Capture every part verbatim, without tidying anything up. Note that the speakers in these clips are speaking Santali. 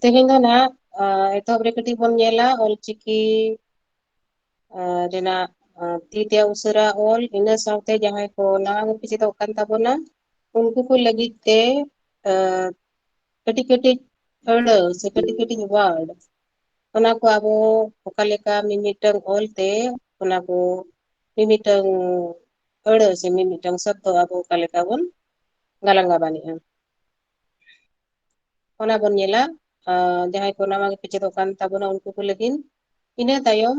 ᱛᱮᱦᱮᱧ ᱫᱚ ᱱᱟᱦᱟᱜ ᱮᱛᱚᱦᱚᱵ ᱨᱮ ᱠᱟᱹᱴᱤᱡ ᱵᱚᱱ ᱧᱮᱞᱟ ᱚᱞᱪᱤᱠᱤ ᱨᱮᱱᱟᱜ ᱛᱤ ᱛᱮᱭᱟᱜ ᱩᱥᱟᱹᱨᱟ ᱚᱞ᱾ ᱤᱱᱟᱹ ᱥᱟᱶᱛᱮ ᱡᱟᱦᱟᱸᱭ ᱠᱚ ᱱᱟᱣᱟ ᱜᱮᱯᱮ ᱪᱮᱫᱚᱜ ᱠᱟᱱ ᱛᱟᱵᱚᱱᱟ, ᱩᱱᱠᱩ ᱠᱚ ᱞᱟᱹᱜᱤᱫ ᱛᱮ ᱠᱟᱹᱴᱤᱡ ᱠᱟᱹᱴᱤᱡ ᱟᱹᱲᱟᱹ ᱥᱮ ᱠᱟᱹᱴᱤᱡ ᱠᱟᱹᱴᱤᱡ word, ᱚᱱᱟ ᱠᱚ ᱟᱵᱚ ᱚᱠᱟ ᱞᱮᱠᱟ ᱢᱤᱢᱤᱫᱴᱟᱝ ᱚᱞ ᱛᱮ ᱚᱱᱟ ᱠᱚ ᱢᱤᱢᱤᱫᱴᱟᱝ ᱟᱹᱲᱟᱹ ᱥᱮ ᱢᱤᱢᱤᱫᱴᱟᱝ ᱥᱚᱵᱫᱚ ᱟᱵᱚ ᱚᱠᱟ ᱞᱮᱠᱟ ᱵᱚᱱ ᱜᱟᱞᱟᱝ ᱜᱟᱵᱟᱱᱮᱜᱼᱟ, ᱚᱱᱟ ᱵᱚᱱ ᱧᱮᱞᱟ᱾ ᱡᱟᱦᱟᱸᱭ ᱠᱚ ᱱᱟᱣᱟ ᱜᱮᱯᱮ ᱪᱮᱫᱚᱜ ᱠᱟᱱ ᱛᱟᱵᱚᱱᱟ, ᱩᱱᱠᱩ ᱠᱚ ᱞᱟᱹᱜᱤᱫ᱾ ᱤᱱᱟᱹ ᱛᱟᱭᱚᱢ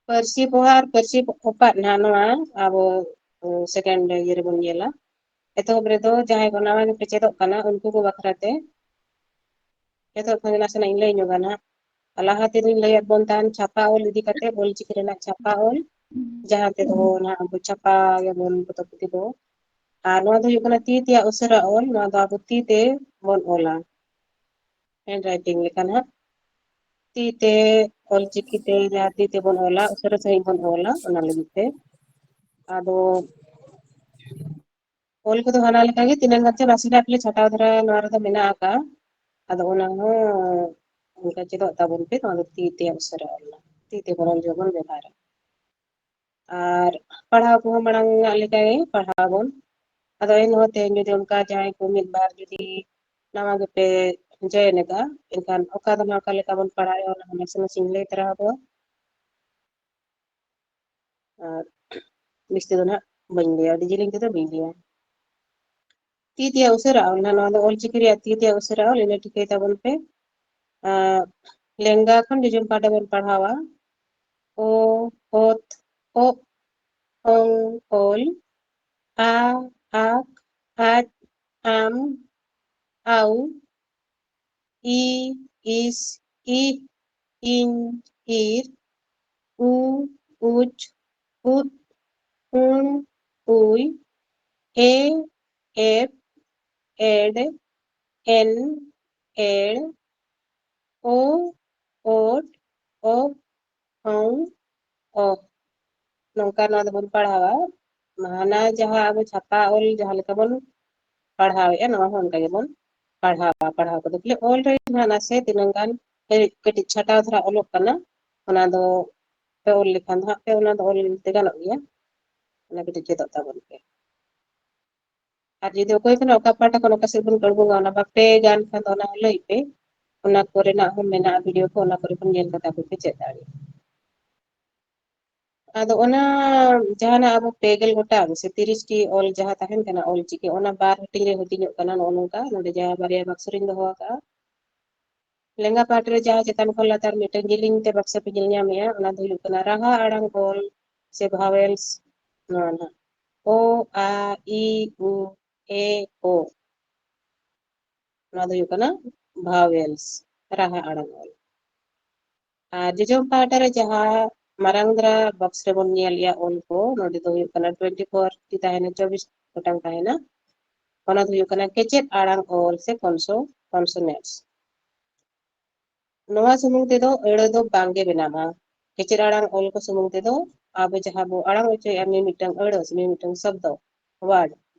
ᱯᱟᱹᱨᱥᱤ ᱯᱚᱦᱟ ᱟᱨ ᱯᱟᱹᱨᱥᱤ ᱚᱯᱟᱜ ᱱᱟᱦᱟᱜ ᱱᱚᱣᱟ ᱟᱵᱚ second ᱤᱭᱟᱹ ᱨᱮᱵᱚᱱ ᱧᱮᱞᱟ᱾ ᱮᱛᱚᱦᱚᱵ ᱨᱮᱫᱚ ᱡᱟᱦᱟᱸᱭ ᱠᱚ ᱱᱟᱣᱟ ᱜᱮᱯᱮ ᱪᱮᱫᱚᱜ ᱠᱟᱱᱟ, ᱩᱱᱠᱩ ᱠᱚ ᱵᱟᱠᱷᱨᱟ ᱛᱮ ᱮᱛᱚᱦᱚᱵ ᱠᱷᱚᱱ ᱜᱮ ᱱᱟᱥᱮᱱᱟᱜ ᱤᱧ ᱞᱟᱹᱭ ᱧᱚᱜᱟ ᱱᱟᱦᱟᱜ᱾ ᱞᱟᱦᱟ ᱛᱮᱫᱚᱧ ᱞᱟᱹᱭᱟᱫ ᱵᱚᱱ ᱛᱟᱦᱮᱱ ᱪᱷᱟᱯᱟ ᱚᱞ ᱤᱫᱤ ᱠᱟᱛᱮ, ᱚᱞᱪᱤᱠᱤ ᱨᱮᱱᱟᱜ ᱪᱷᱟᱯᱟ ᱚᱞ, ᱡᱟᱦᱟᱸ ᱛᱮᱫᱚ ᱱᱟᱦᱟᱜ ᱟᱵᱚ ᱪᱷᱟᱯᱟᱭᱟᱵᱚᱱ ᱯᱚᱛᱚᱵ ᱯᱩᱛᱷᱤ ᱠᱚ᱾ ᱟᱨ ᱱᱚᱣᱟ ᱫᱚ ᱦᱩᱭᱩᱜ ᱠᱟᱱᱟ ᱛᱤ ᱛᱮᱭᱟᱜ ᱩᱥᱟᱹᱨᱟ ᱚᱞ, ᱱᱚᱣᱟ ᱫᱚ ᱟᱵᱚ ᱛᱤ ᱛᱮ ᱵᱚᱱ ᱚᱞᱟ, handwriting ᱞᱮᱠᱟ ᱱᱟᱦᱟᱜ᱾ ᱛᱤ ᱛᱮ ᱚᱞᱪᱤᱠᱤ ᱛᱮ ᱡᱟᱦᱟᱸ ᱛᱤ ᱛᱮᱵᱚᱱ ᱚᱞᱟ, ᱩᱥᱟᱹᱨᱟ ᱥᱟᱺᱦᱤᱡ ᱵᱚᱱ ᱚᱞᱟ, ᱚᱱᱟ ᱞᱟᱹᱜᱤᱫ ᱛᱮ᱾ ᱟᱫᱚ ᱚᱞ ᱠᱚᱫᱚ ᱦᱟᱱᱟ ᱞᱮᱠᱟᱜᱮ, ᱛᱤᱱᱟᱹᱜ ᱜᱟᱱ ᱪᱚ ᱱᱟᱥᱮᱱᱟᱜ ᱠᱷᱟᱹᱞᱤ ᱪᱷᱟᱴᱟᱣ ᱫᱷᱟᱨᱟ ᱱᱚᱣᱟ ᱨᱮᱫᱚ ᱢᱮᱱᱟᱜ ᱟᱠᱟᱫᱼᱟ᱾ ᱟᱫᱚ ᱚᱱᱟ ᱦᱚᱸ ᱚᱱᱠᱟ ᱪᱮᱫᱚᱜ ᱛᱟᱵᱚᱱ ᱯᱮ, ᱱᱚᱣᱟ ᱫᱚ ᱛᱤ ᱛᱮ ᱩᱥᱟᱹᱨᱟ ᱚᱞ, ᱛᱤ ᱛᱮ ᱵᱚᱱ ᱚᱞ ᱡᱚᱠᱷᱚᱱ ᱵᱚᱱ ᱵᱮᱵᱷᱟᱨᱟ᱾ ᱟᱨ ᱯᱟᱲᱦᱟᱣ ᱠᱚᱦᱚᱸ ᱢᱟᱲᱟᱝ ᱟᱜ ᱞᱮᱠᱟᱜᱮ ᱯᱟᱲᱦᱟᱣ ᱟᱵᱚᱱ᱾ ᱟᱫᱚ ᱮᱱᱦᱚᱸ ᱛᱮᱦᱮᱧ ᱡᱩᱫᱤ ᱚᱱᱠᱟ ᱡᱟᱦᱟᱸᱭ ᱠᱚ ᱢᱤᱫ ᱵᱟᱨ ᱡᱩᱫᱤ ᱱᱟᱣᱟ ᱜᱮᱯᱮ join ᱮᱫᱟ, ᱮᱱᱠᱷᱟᱱ ᱚᱠᱟ ᱫᱚ ᱱᱟᱦᱟᱜ ᱚᱠᱟ ᱞᱮᱠᱟ ᱵᱚᱱ ᱯᱟᱲᱦᱟᱣᱮᱫᱼᱟ, ᱚᱱᱟ ᱦᱚᱸ ᱱᱟᱥᱮ ᱱᱟᱥᱮᱧ ᱞᱟᱹᱭ ᱛᱚᱨᱟ ᱟᱵᱚᱣᱟ᱾ ᱟᱨ ᱵᱮᱥ ᱛᱮᱫᱚ ᱱᱟᱦᱟᱜ ᱵᱟᱹᱧ ᱞᱟᱹᱭᱟ, ᱟᱹᱰᱤ ᱡᱮᱞᱮᱧ ᱛᱮᱫᱚ ᱵᱟᱹᱧ ᱞᱟᱹᱭᱟ᱾ ᱛᱤ ᱛᱮᱭᱟᱜ ᱩᱥᱟᱹᱨᱟ ᱚᱞ, ᱱᱚᱣᱟ ᱫᱚ ᱚᱞᱪᱤᱠᱤ ᱨᱮᱭᱟᱜ ᱛᱤ ᱛᱮᱭᱟᱜ ᱩᱥᱟᱹᱨᱟ ᱚᱞ, ᱤᱱᱟᱹ ᱴᱷᱤᱠᱟᱹᱭ ᱛᱟᱵᱚᱱ ᱯᱮ᱾ ᱟᱨ ᱞᱮᱸᱜᱟ ᱠᱷᱚᱱ ᱡᱚᱡᱚᱢ ᱯᱟᱦᱴᱟ ᱵᱚᱱ ᱯᱟᱲᱦᱟᱣᱟ᱾ ᱚ, ᱚᱛ, ᱚᱜ, ᱚᱝ, ᱚᱞ, ᱟ, ᱟᱠ, ᱟᱡ, ᱟᱢ, ᱟᱣ, ᱤ, ᱤᱥ, ᱤᱦ, ᱤᱧ, ᱤᱨ, ᱩ, ᱩᱪ, ᱩᱫ, ᱩᱬ, ᱩᱭ, ᱮ, ᱮᱯ, ᱮᱰ, ᱮᱱ, ᱮᱲ, ᱳ, ᱳᱴ, ᱚᱯ, ᱦᱚᱝ, ᱚᱦ᱾ ᱱᱚᱝᱠᱟ ᱱᱚᱣᱟ ᱫᱚᱵᱚᱱ ᱯᱟᱲᱦᱟᱣᱟ᱾ ᱦᱟᱱᱟ ᱡᱟᱦᱟᱸ ᱟᱵᱚ ᱪᱷᱟᱯᱟ ᱚᱞ ᱡᱟᱦᱟᱸ ᱞᱮᱠᱟ ᱵᱚᱱ ᱯᱟᱲᱦᱟᱣᱮᱫᱼᱟ, ᱱᱚᱣᱟ ᱦᱚᱸ ᱚᱱᱠᱟ ᱜᱮᱵᱚᱱ ᱯᱟᱲᱦᱟᱣᱟ᱾ ᱯᱟᱲᱦᱟᱣ ᱠᱚᱫᱚ ᱠᱷᱟᱹᱞᱤ ᱚᱞ ᱨᱮ ᱱᱟᱦᱟᱜ ᱱᱟᱥᱮ ᱛᱤᱱᱟᱹᱝ ᱜᱟᱱ ᱠᱟᱹᱴᱤᱡ ᱪᱷᱟᱴᱟᱣ ᱫᱷᱟᱨᱟ ᱚᱞᱚᱜ ᱠᱟᱱᱟ, ᱚᱱᱟ ᱫᱚ ᱯᱮ ᱚᱞ ᱞᱮᱠᱷᱟᱱ ᱫᱚ ᱦᱟᱸᱜ ᱯᱮ ᱚᱱᱟ ᱫᱚ ᱚᱞ ᱛᱮ ᱜᱟᱱᱚᱜ ᱜᱮᱭᱟ᱾ ᱚᱱᱟ ᱠᱟᱹᱴᱤᱡ ᱪᱮᱫᱚᱜ ᱛᱟᱵᱚᱱ ᱯᱮ᱾ ᱟᱨ ᱡᱩᱫᱤ ᱚᱠᱚᱭ ᱠᱷᱚᱱᱟᱜ ᱚᱠᱟ ᱯᱟᱦᱴᱟ ᱠᱷᱚᱱ ᱚᱠᱟ ᱥᱮᱫ ᱵᱚᱱ ᱟᱬᱜᱚᱱᱟ, ᱚᱱᱟ ᱵᱟᱯᱮ ᱜᱟᱱ ᱠᱷᱟᱱ ᱫᱚ ᱚᱱᱟ ᱦᱚᱸ ᱞᱟᱹᱭ ᱯᱮ᱾ ᱚᱱᱟ ᱠᱚᱨᱮᱱᱟᱜ ᱦᱚᱸ ᱢᱮᱱᱟᱜᱼᱟ ᱵᱷᱤᱰᱤᱭᱳ ᱠᱚ, ᱚᱱᱟ ᱠᱚᱨᱮ ᱠᱷᱚᱱ ᱧᱮᱞ ᱠᱟᱛᱮ ᱟᱯᱮ ᱯᱮ ᱪᱮᱫ ᱫᱟᱲᱮᱭᱟᱜᱼᱟ᱾ ᱟᱫᱚ ᱚᱱᱟ ᱡᱟᱦᱟᱸᱱᱟᱜ ᱟᱵᱚ ᱯᱮ ᱜᱮᱞ ᱜᱚᱴᱟᱝ ᱥᱮ ᱛᱤᱨᱤᱥ ᱴᱤ ᱚᱞ ᱡᱟᱦᱟᱸ ᱛᱟᱦᱮᱱ ᱠᱟᱱᱟ ᱚᱞ ᱪᱤᱠᱤ, ᱚᱱᱟ ᱵᱟᱨ ᱦᱟᱹᱴᱤᱧ ᱨᱮ ᱦᱟᱹᱴᱤᱧᱚᱜ ᱠᱟᱱᱟ᱾ ᱱᱚᱜᱼᱚ ᱱᱚᱝᱠᱟ ᱱᱚᱰᱮ ᱡᱟᱦᱟᱸ ᱵᱟᱨᱭᱟ ᱵᱟᱠᱥᱚ ᱨᱤᱧ ᱫᱚᱦᱚ ᱟᱠᱟᱫᱼᱟ, ᱞᱮᱸᱜᱟ ᱯᱟᱦᱴᱟ ᱨᱮ ᱡᱟᱦᱟᱸ ᱪᱮᱛᱟᱱ ᱠᱷᱚᱱ ᱞᱟᱛᱟᱨ ᱢᱤᱫᱴᱟᱝ ᱡᱤᱞᱤᱧ ᱛᱮ ᱵᱟᱠᱥᱚ ᱯᱮ ᱧᱮᱞ ᱧᱟᱢᱮᱜᱼᱟ, ᱚᱱᱟ ᱫᱚ ᱦᱩᱭᱩᱜ ᱠᱟᱱᱟ ᱨᱟᱦᱟ ᱟᱲᱟᱝ ᱚᱞ ᱥᱮ ᱵᱷᱟᱣᱮᱞᱥ, ᱱᱚᱣᱟ ᱱᱟᱦᱟᱜ ᱚ, ᱟ, ᱤ, ᱩ, ᱮ, ᱳ, ᱱᱚᱣᱟ ᱫᱚ ᱦᱩᱭᱩᱜ ᱠᱟᱱᱟ ᱵᱷᱟᱣᱮᱞᱥ, ᱨᱟᱦᱟ ᱟᱲᱟᱝ ᱚᱞ᱾ ᱟᱨ ᱡᱚᱡᱚᱢ ᱯᱟᱦᱴᱟ ᱨᱮ ᱡᱟᱦᱟᱸ ᱢᱟᱨᱟᱝ ᱫᱷᱟᱨᱟ ᱵᱚᱠᱥ ᱨᱮᱵᱚᱱ ᱧᱮᱞᱮᱜᱼᱟ ᱚᱞ ᱠᱚ, ᱱᱚᱰᱮ ᱫᱚ ᱦᱩᱭᱩᱜ ᱠᱟᱱᱟ ᱴᱩᱭᱮᱱᱴᱤ ᱯᱷᱳᱨ ᱴᱤ ᱛᱟᱦᱮᱱᱟ, ᱪᱚᱵᱵᱤᱥ ᱜᱚᱴᱟᱝ ᱛᱟᱦᱮᱱᱟ᱾ ᱚᱱᱟ ᱫᱚ ᱦᱩᱭᱩᱜ ᱠᱟᱱᱟ ᱠᱮᱪᱮᱫ ᱟᱲᱟᱝ ᱚᱞ ᱥᱮ ᱠᱚᱱᱥᱚ-, ᱠᱚᱱᱥᱚᱱᱮᱱᱴᱥ᱾ ᱱᱚᱣᱟ ᱥᱩᱢᱩᱝ ᱛᱮᱫᱚ ᱟᱹᱲᱟᱹ ᱫᱚ ᱵᱟᱝᱜᱮ ᱵᱮᱱᱟᱜᱼᱟ᱾ ᱠᱮᱪᱮᱫ ᱟᱲᱟᱝ ᱚᱞ ᱠᱚ ᱥᱩᱢᱩᱝ ᱛᱮᱫᱚ ᱟᱵᱚ ᱡᱟᱦᱟᱸ ᱵᱚ ᱟᱲᱟᱝ ᱦᱚᱪᱚᱭᱮᱫᱼᱟ, ᱢᱤᱢᱤᱫᱴᱟᱝ ᱟᱹᱲᱟᱹ ᱥᱮ ᱢᱤᱢᱤᱫᱴᱟᱝ ᱥᱚᱵᱫᱚ, ᱣᱟᱨᱰ,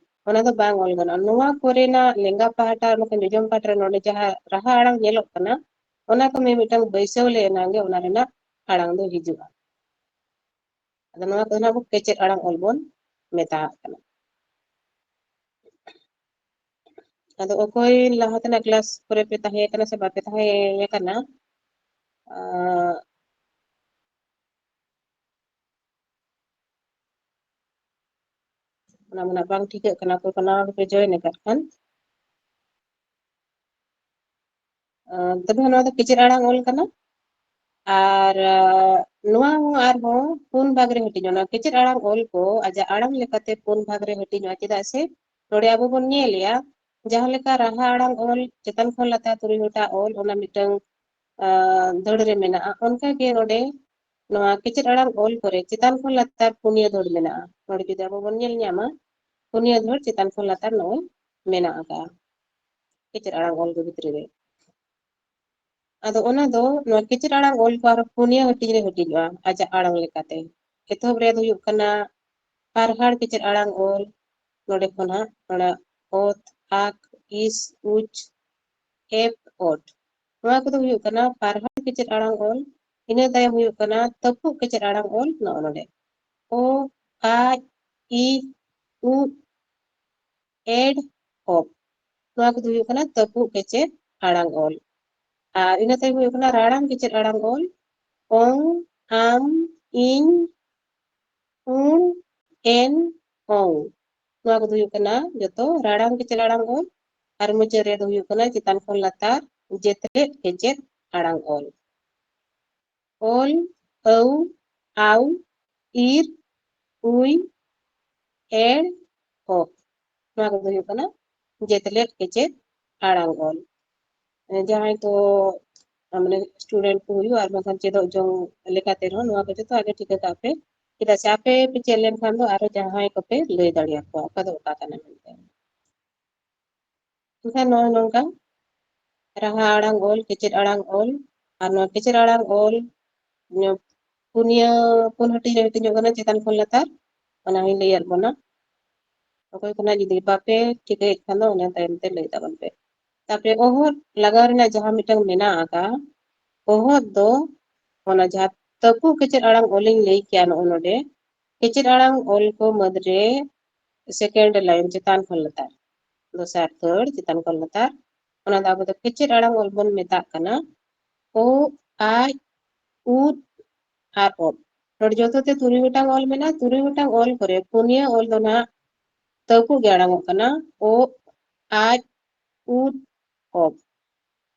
ᱚᱱᱟ ᱫᱚ ᱵᱟᱝ ᱚᱞ ᱜᱟᱱᱚᱜᱼᱟ᱾ ᱱᱚᱣᱟ ᱠᱚᱨᱮᱱᱟᱜ ᱞᱮᱸᱜᱟ ᱯᱟᱦᱴᱟ, ᱱᱚᱛᱮ ᱡᱚᱡᱚᱢ ᱯᱟᱦᱴᱟ ᱨᱮ ᱱᱚᱰᱮ ᱡᱟᱦᱟᱸ ᱨᱟᱦᱟ ᱟᱲᱟᱝ ᱧᱮᱞᱚᱜ ᱠᱟᱱᱟ, ᱚᱱᱟ ᱠᱚ ᱢᱤᱢᱤᱫᱴᱟᱝ ᱵᱟᱹᱭᱥᱟᱹᱣ ᱞᱮ ᱮᱱᱟᱝ ᱜᱮ ᱚᱱᱟ ᱨᱮᱱᱟᱜ ᱟᱲᱟᱝ ᱫᱚ ᱦᱤᱡᱩᱜᱼᱟ᱾ ᱟᱫᱚ ᱱᱚᱣᱟ ᱠᱚᱫᱚ ᱱᱟᱜ ᱵᱚ ᱠᱮᱪᱮᱫ ᱟᱲᱟᱝ ᱚᱞ ᱵᱚᱱ ᱢᱮᱛᱟᱜ ᱠᱟᱱᱟ᱾ ᱟᱫᱚ ᱚᱠᱚᱭ ᱞᱟᱦᱟ ᱛᱮᱱᱟᱜ ᱠᱞᱟᱥ ᱠᱚᱨᱮ ᱯᱮ ᱛᱟᱦᱮᱸ ᱠᱟᱱᱟ ᱥᱮ ᱵᱟᱯᱮ ᱛᱟᱦᱮᱸ ᱠᱟᱱᱟ, ᱟᱸ, ᱚᱱᱟ ᱢᱟ ᱱᱟᱜ ᱵᱟᱝ ᱴᱷᱤᱠᱟᱹᱜ ᱠᱟᱱᱟ, ᱚᱠᱚᱭ ᱠᱚ ᱱᱟᱣᱟ ᱜᱮᱯᱮ ᱡᱚᱭᱮᱱ ᱟᱠᱟᱫ ᱠᱷᱟᱱ᱾ ᱟᱸ, ᱛᱚᱵᱮ ᱱᱚᱣᱟ ᱫᱚ ᱠᱮᱪᱮᱫ ᱟᱲᱟᱝ ᱚᱞ ᱠᱟᱱᱟ᱾ ᱟᱨ, ᱟᱸ, ᱱᱚᱣᱟ ᱦᱚᱸ ᱟᱨᱦᱚᱸ ᱯᱩᱱ ᱵᱷᱟᱜᱽ ᱨᱮ ᱦᱟᱹᱴᱤᱧᱚᱜᱼᱟ᱾ ᱱᱚᱣᱟ ᱠᱮᱪᱮᱫ ᱟᱲᱟᱝ ᱚᱞ ᱠᱚ ᱟᱡᱟᱜ ᱟᱲᱟᱝ ᱞᱮᱠᱟᱛᱮ ᱯᱩᱱ ᱵᱷᱟᱜᱽ ᱨᱮ ᱦᱟᱹᱴᱤᱧᱚᱜᱼᱟ, ᱪᱮᱫᱟᱜ ᱥᱮ ᱱᱚᱰᱮ ᱟᱵᱚ ᱵᱚᱱ ᱧᱮᱞᱮᱜᱼᱟ, ᱡᱟᱦᱟᱸ ᱞᱮᱠᱟ ᱨᱟᱦᱟ ᱟᱲᱟᱝ ᱚᱞ ᱪᱮᱛᱟᱱ ᱠᱷᱚᱱ ᱞᱟᱛᱟᱨ ᱛᱩᱨᱩᱭ ᱜᱚᱴᱟ ᱚᱞ, ᱚᱱᱟ ᱢᱤᱫᱴᱟᱝ, ᱟᱸ, ᱫᱟᱹᱲ ᱨᱮ ᱢᱮᱱᱟᱜᱼᱟ, ᱚᱱᱠᱟ ᱜᱮ ᱱᱚᱰᱮ ᱱᱚᱣᱟ ᱠᱮᱪᱮᱫ ᱟᱲᱟᱝ ᱚᱞ ᱠᱚᱨᱮ ᱪᱮᱛᱟᱱ ᱠᱷᱚᱱ ᱞᱟᱛᱟᱨ ᱯᱩᱱᱭᱟᱹ ᱫᱟᱹᱲ ᱢᱮᱱᱟᱜᱼᱟ᱾ ᱱᱚᱰᱮ ᱡᱩᱫᱤ ᱟᱵᱚ ᱵᱚᱱ ᱧᱮᱞ ᱧᱟᱢᱟ, ᱯᱩᱱᱭᱟᱹ ᱫᱟᱹᱲ ᱪᱮᱛᱟᱱ ᱠᱷᱚᱱ ᱞᱟᱛᱟᱨ ᱱᱚᱜᱼᱚᱭ ᱢᱮᱱᱟᱜ ᱟᱠᱟᱜᱼᱟ ᱠᱮᱪᱮᱫ ᱟᱲᱟᱝ ᱚᱞ ᱠᱚ ᱵᱷᱤᱛᱨᱤ ᱨᱮ᱾ ᱟᱫᱚ ᱚᱱᱟ ᱫᱚ ᱱᱚᱣᱟ ᱠᱮᱪᱮᱫ ᱟᱲᱟᱝ ᱚᱞ ᱠᱚ ᱟᱨᱦᱚᱸ ᱯᱩᱱᱭᱟᱹ ᱦᱟᱹᱴᱤᱧ ᱨᱮ ᱦᱟᱹᱴᱤᱧᱚᱜᱼᱟ ᱟᱡᱟᱜ ᱟᱲᱟᱝ ᱞᱮᱠᱟᱛᱮ᱾ ᱮᱛᱚᱦᱚᱵ ᱨᱮ ᱫᱚ ᱦᱩᱭᱩᱜ ᱠᱟᱱᱟ ᱯᱟᱨᱦᱟᱲ ᱠᱮᱪᱮᱫ ᱟᱲᱟᱝ ᱚᱞ, ᱱᱚᱰᱮ ᱠᱷᱚᱱ ᱦᱟᱸᱜ ᱚᱱᱟ ᱚᱛ, ᱟᱠ, ᱤᱥ, ᱩᱪ, ᱮᱯ, ᱚᱴ᱾ ᱱᱚᱣᱟ ᱠᱚᱫᱚ ᱦᱩᱭᱩᱜ ᱠᱟᱱᱟ ᱯᱟᱨᱦᱟᱲ ᱠᱮᱪᱮᱫ ᱟᱲᱟᱝ ᱚᱞ᱾ ᱤᱱᱟᱹ ᱛᱟᱭᱚᱢ ᱦᱩᱭᱩᱜ ᱠᱟᱱᱟ ᱛᱟᱹᱯᱩᱜ ᱠᱮᱪᱮᱫ ᱟᱲᱟᱝ ᱚᱞ, ᱱᱚᱜᱼᱚ ᱱᱚᱰᱮ᱾ ᱚ, ᱟ, ᱤ, ᱩ, ᱮᱰ, ᱚᱯ᱾ ᱱᱚᱣᱟ ᱠᱚᱫᱚ ᱦᱩᱭᱩᱜ ᱠᱟᱱᱟ ᱛᱟᱹᱯᱩᱜ ᱠᱮᱪᱮᱫ ᱟᱲᱟᱝ ᱚᱞ᱾ ᱟᱨ ᱤᱱᱟᱹ ᱛᱟᱭᱚᱢ ᱦᱩᱭᱩᱜ ᱠᱟᱱᱟ ᱨᱟᱲᱟᱝ ᱠᱮᱪᱮᱫ ᱟᱲᱟᱝ ᱚᱞ᱾ ᱚᱝ, ᱟᱢ, ᱤᱧ, ᱩᱱ, ᱮᱱ, ᱚᱝ᱾ ᱱᱚᱣᱟ ᱠᱚᱫᱚ ᱦᱩᱭᱩᱜ ᱠᱟᱱᱟ ᱡᱚᱛᱚ ᱨᱟᱲᱟᱝ ᱠᱮᱪᱮᱫ ᱟᱲᱟᱝ ᱚᱞ᱾ ᱟᱨ ᱢᱩᱪᱟᱹᱫ ᱨᱮᱫᱚ ᱦᱩᱭᱩᱜ ᱠᱟᱱᱟ ᱪᱮᱛᱟᱱ ᱠᱷᱚᱱ ᱞᱟᱛᱟᱨ ᱡᱮᱛᱞᱮᱫ ᱠᱮᱪᱮᱫ ᱟᱲᱟᱝ ᱚᱞ᱾ ᱚᱞ, ᱟᱹᱣ, ᱟᱣ, ᱤᱨ, ᱩᱭ, ᱮᱲ, ᱚᱯ᱾ ᱱᱚᱣᱟ ᱠᱚᱫᱚ ᱦᱩᱭᱩᱜ ᱠᱟᱱᱟ ᱡᱮᱛᱞᱮᱫ ᱠᱮᱪᱮᱫ ᱟᱲᱟᱝ ᱚᱞ᱾ ᱡᱟᱦᱟᱸᱭ ᱠᱚ, ᱢᱟᱱᱮ, ᱥᱴᱩᱰᱮᱱᱴ ᱠᱚ ᱦᱩᱭᱩᱜ ᱟᱨ ᱵᱟᱝᱠᱷᱟᱱ ᱪᱮᱫᱚᱜ ᱡᱚᱝ ᱞᱮᱠᱟᱛᱮ ᱨᱮᱦᱚᱸ, ᱱᱚᱣᱟ ᱠᱚ ᱡᱚᱛᱚ ᱟᱜᱮ ᱴᱷᱤᱠᱟᱹ ᱠᱟᱜ ᱯᱮ᱾ ᱪᱮᱫᱟᱜ ᱥᱮ ᱟᱯᱮ ᱯᱮ ᱪᱮᱫ ᱞᱮᱱᱠᱷᱟᱱ ᱫᱚ ᱟᱨᱚ ᱡᱟᱦᱟᱸᱭ ᱠᱚᱯᱮ ᱞᱟᱹᱭ ᱫᱟᱲᱮᱭᱟᱠᱚᱣᱟ ᱚᱠᱟ ᱫᱚ ᱚᱠᱟ ᱠᱟᱱᱟ ᱢᱮᱱᱛᱮ᱾ ᱮᱱᱠᱷᱟᱱ ᱱᱚᱜᱼᱚᱭ ᱱᱚᱝᱠᱟ ᱨᱟᱦᱟ ᱟᱲᱟᱝ ᱚᱞ, ᱠᱮᱪᱮᱫ ᱟᱲᱟᱝ ᱚᱞ, ᱟᱨ ᱱᱚᱣᱟ ᱠᱮᱪᱮᱫ ᱟᱲᱟᱝ ᱚᱞ ᱱᱚᱣᱟ ᱯᱩᱱᱭᱟᱹ, ᱯᱩᱱ ᱦᱟᱹᱴᱤᱧ ᱨᱮ ᱦᱟᱹᱴᱤᱧᱚᱜ ᱠᱟᱱᱟ ᱪᱮᱛᱟᱱ ᱠᱷᱚᱱ ᱞᱟᱛᱟᱨ, ᱚᱱᱟ ᱦᱚᱸᱧ ᱞᱟᱹᱭᱟᱫ ᱵᱚᱱᱟ᱾ ᱚᱠᱚᱭ ᱠᱷᱚᱱᱟᱜ ᱡᱩᱫᱤ ᱵᱟᱯᱮ ᱴᱷᱤᱠᱟᱹᱭᱮᱫ ᱠᱷᱟᱱ ᱫᱚ ᱚᱱᱟ ᱛᱟᱭᱚᱢ ᱛᱮ ᱞᱟᱹᱭ ᱛᱟᱵᱚᱱ ᱯᱮ᱾ ᱛᱟᱯᱚᱨᱮ ᱚᱦᱚᱫ ᱞᱟᱜᱟᱣ ᱨᱮᱱᱟᱜ ᱡᱟᱦᱟᱸ ᱢᱤᱫᱴᱟᱝ ᱢᱮᱱᱟᱜ ᱟᱠᱟᱫ, ᱚᱦᱚᱫ ᱫᱚ ᱚᱱᱟ ᱡᱟᱦᱟᱸ ᱛᱟᱹᱯᱩ ᱠᱮᱪᱮᱫ ᱟᱲᱟᱝ ᱚᱞᱤᱧ ᱞᱟᱹᱭ ᱠᱮᱭᱟ ᱱᱚᱜᱼᱚ ᱱᱚᱰᱮ, ᱠᱮᱪᱮᱫ ᱟᱲᱟᱝ ᱚᱞ ᱠᱚ ᱢᱩᱫᱽᱨᱮ second line ᱪᱮᱛᱟᱱ ᱠᱷᱚᱱ ᱞᱟᱛᱟᱨ, ᱫᱚᱥᱟᱨ ᱛᱷᱟᱹᱲ ᱪᱮᱛᱟᱱ ᱠᱷᱚᱱ ᱞᱟᱛᱟᱨ, ᱚᱱᱟ ᱫᱚ ᱟᱵᱚ ᱫᱚ ᱠᱮᱪᱮᱫ ᱟᱲᱟᱝ ᱚᱞ ᱵᱚᱱ ᱢᱮᱛᱟᱜ ᱠᱟᱱᱟ᱾ ᱳ, ᱟᱡ, ᱩᱫ ᱟᱨ ᱚᱵ᱾ ᱱᱚᱰᱮ ᱡᱚᱛᱚ ᱛᱮ ᱛᱩᱨᱩᱭ ᱜᱚᱴᱟᱝ ᱚᱞ ᱢᱮᱱᱟᱜᱼᱟ᱾ ᱛᱩᱨᱩᱭ ᱜᱚᱴᱟᱝ ᱚᱞ ᱠᱚᱨᱮ ᱯᱩᱱᱭᱟᱹ ᱚᱞ ᱫᱚ ᱱᱟᱦᱟᱜ ᱛᱟᱹᱯᱩ ᱜᱮ ᱟᱲᱟᱝᱚᱜ ᱠᱟᱱᱟ, ᱳ, ᱟᱡ, ᱩᱫ, ᱚᱵ᱾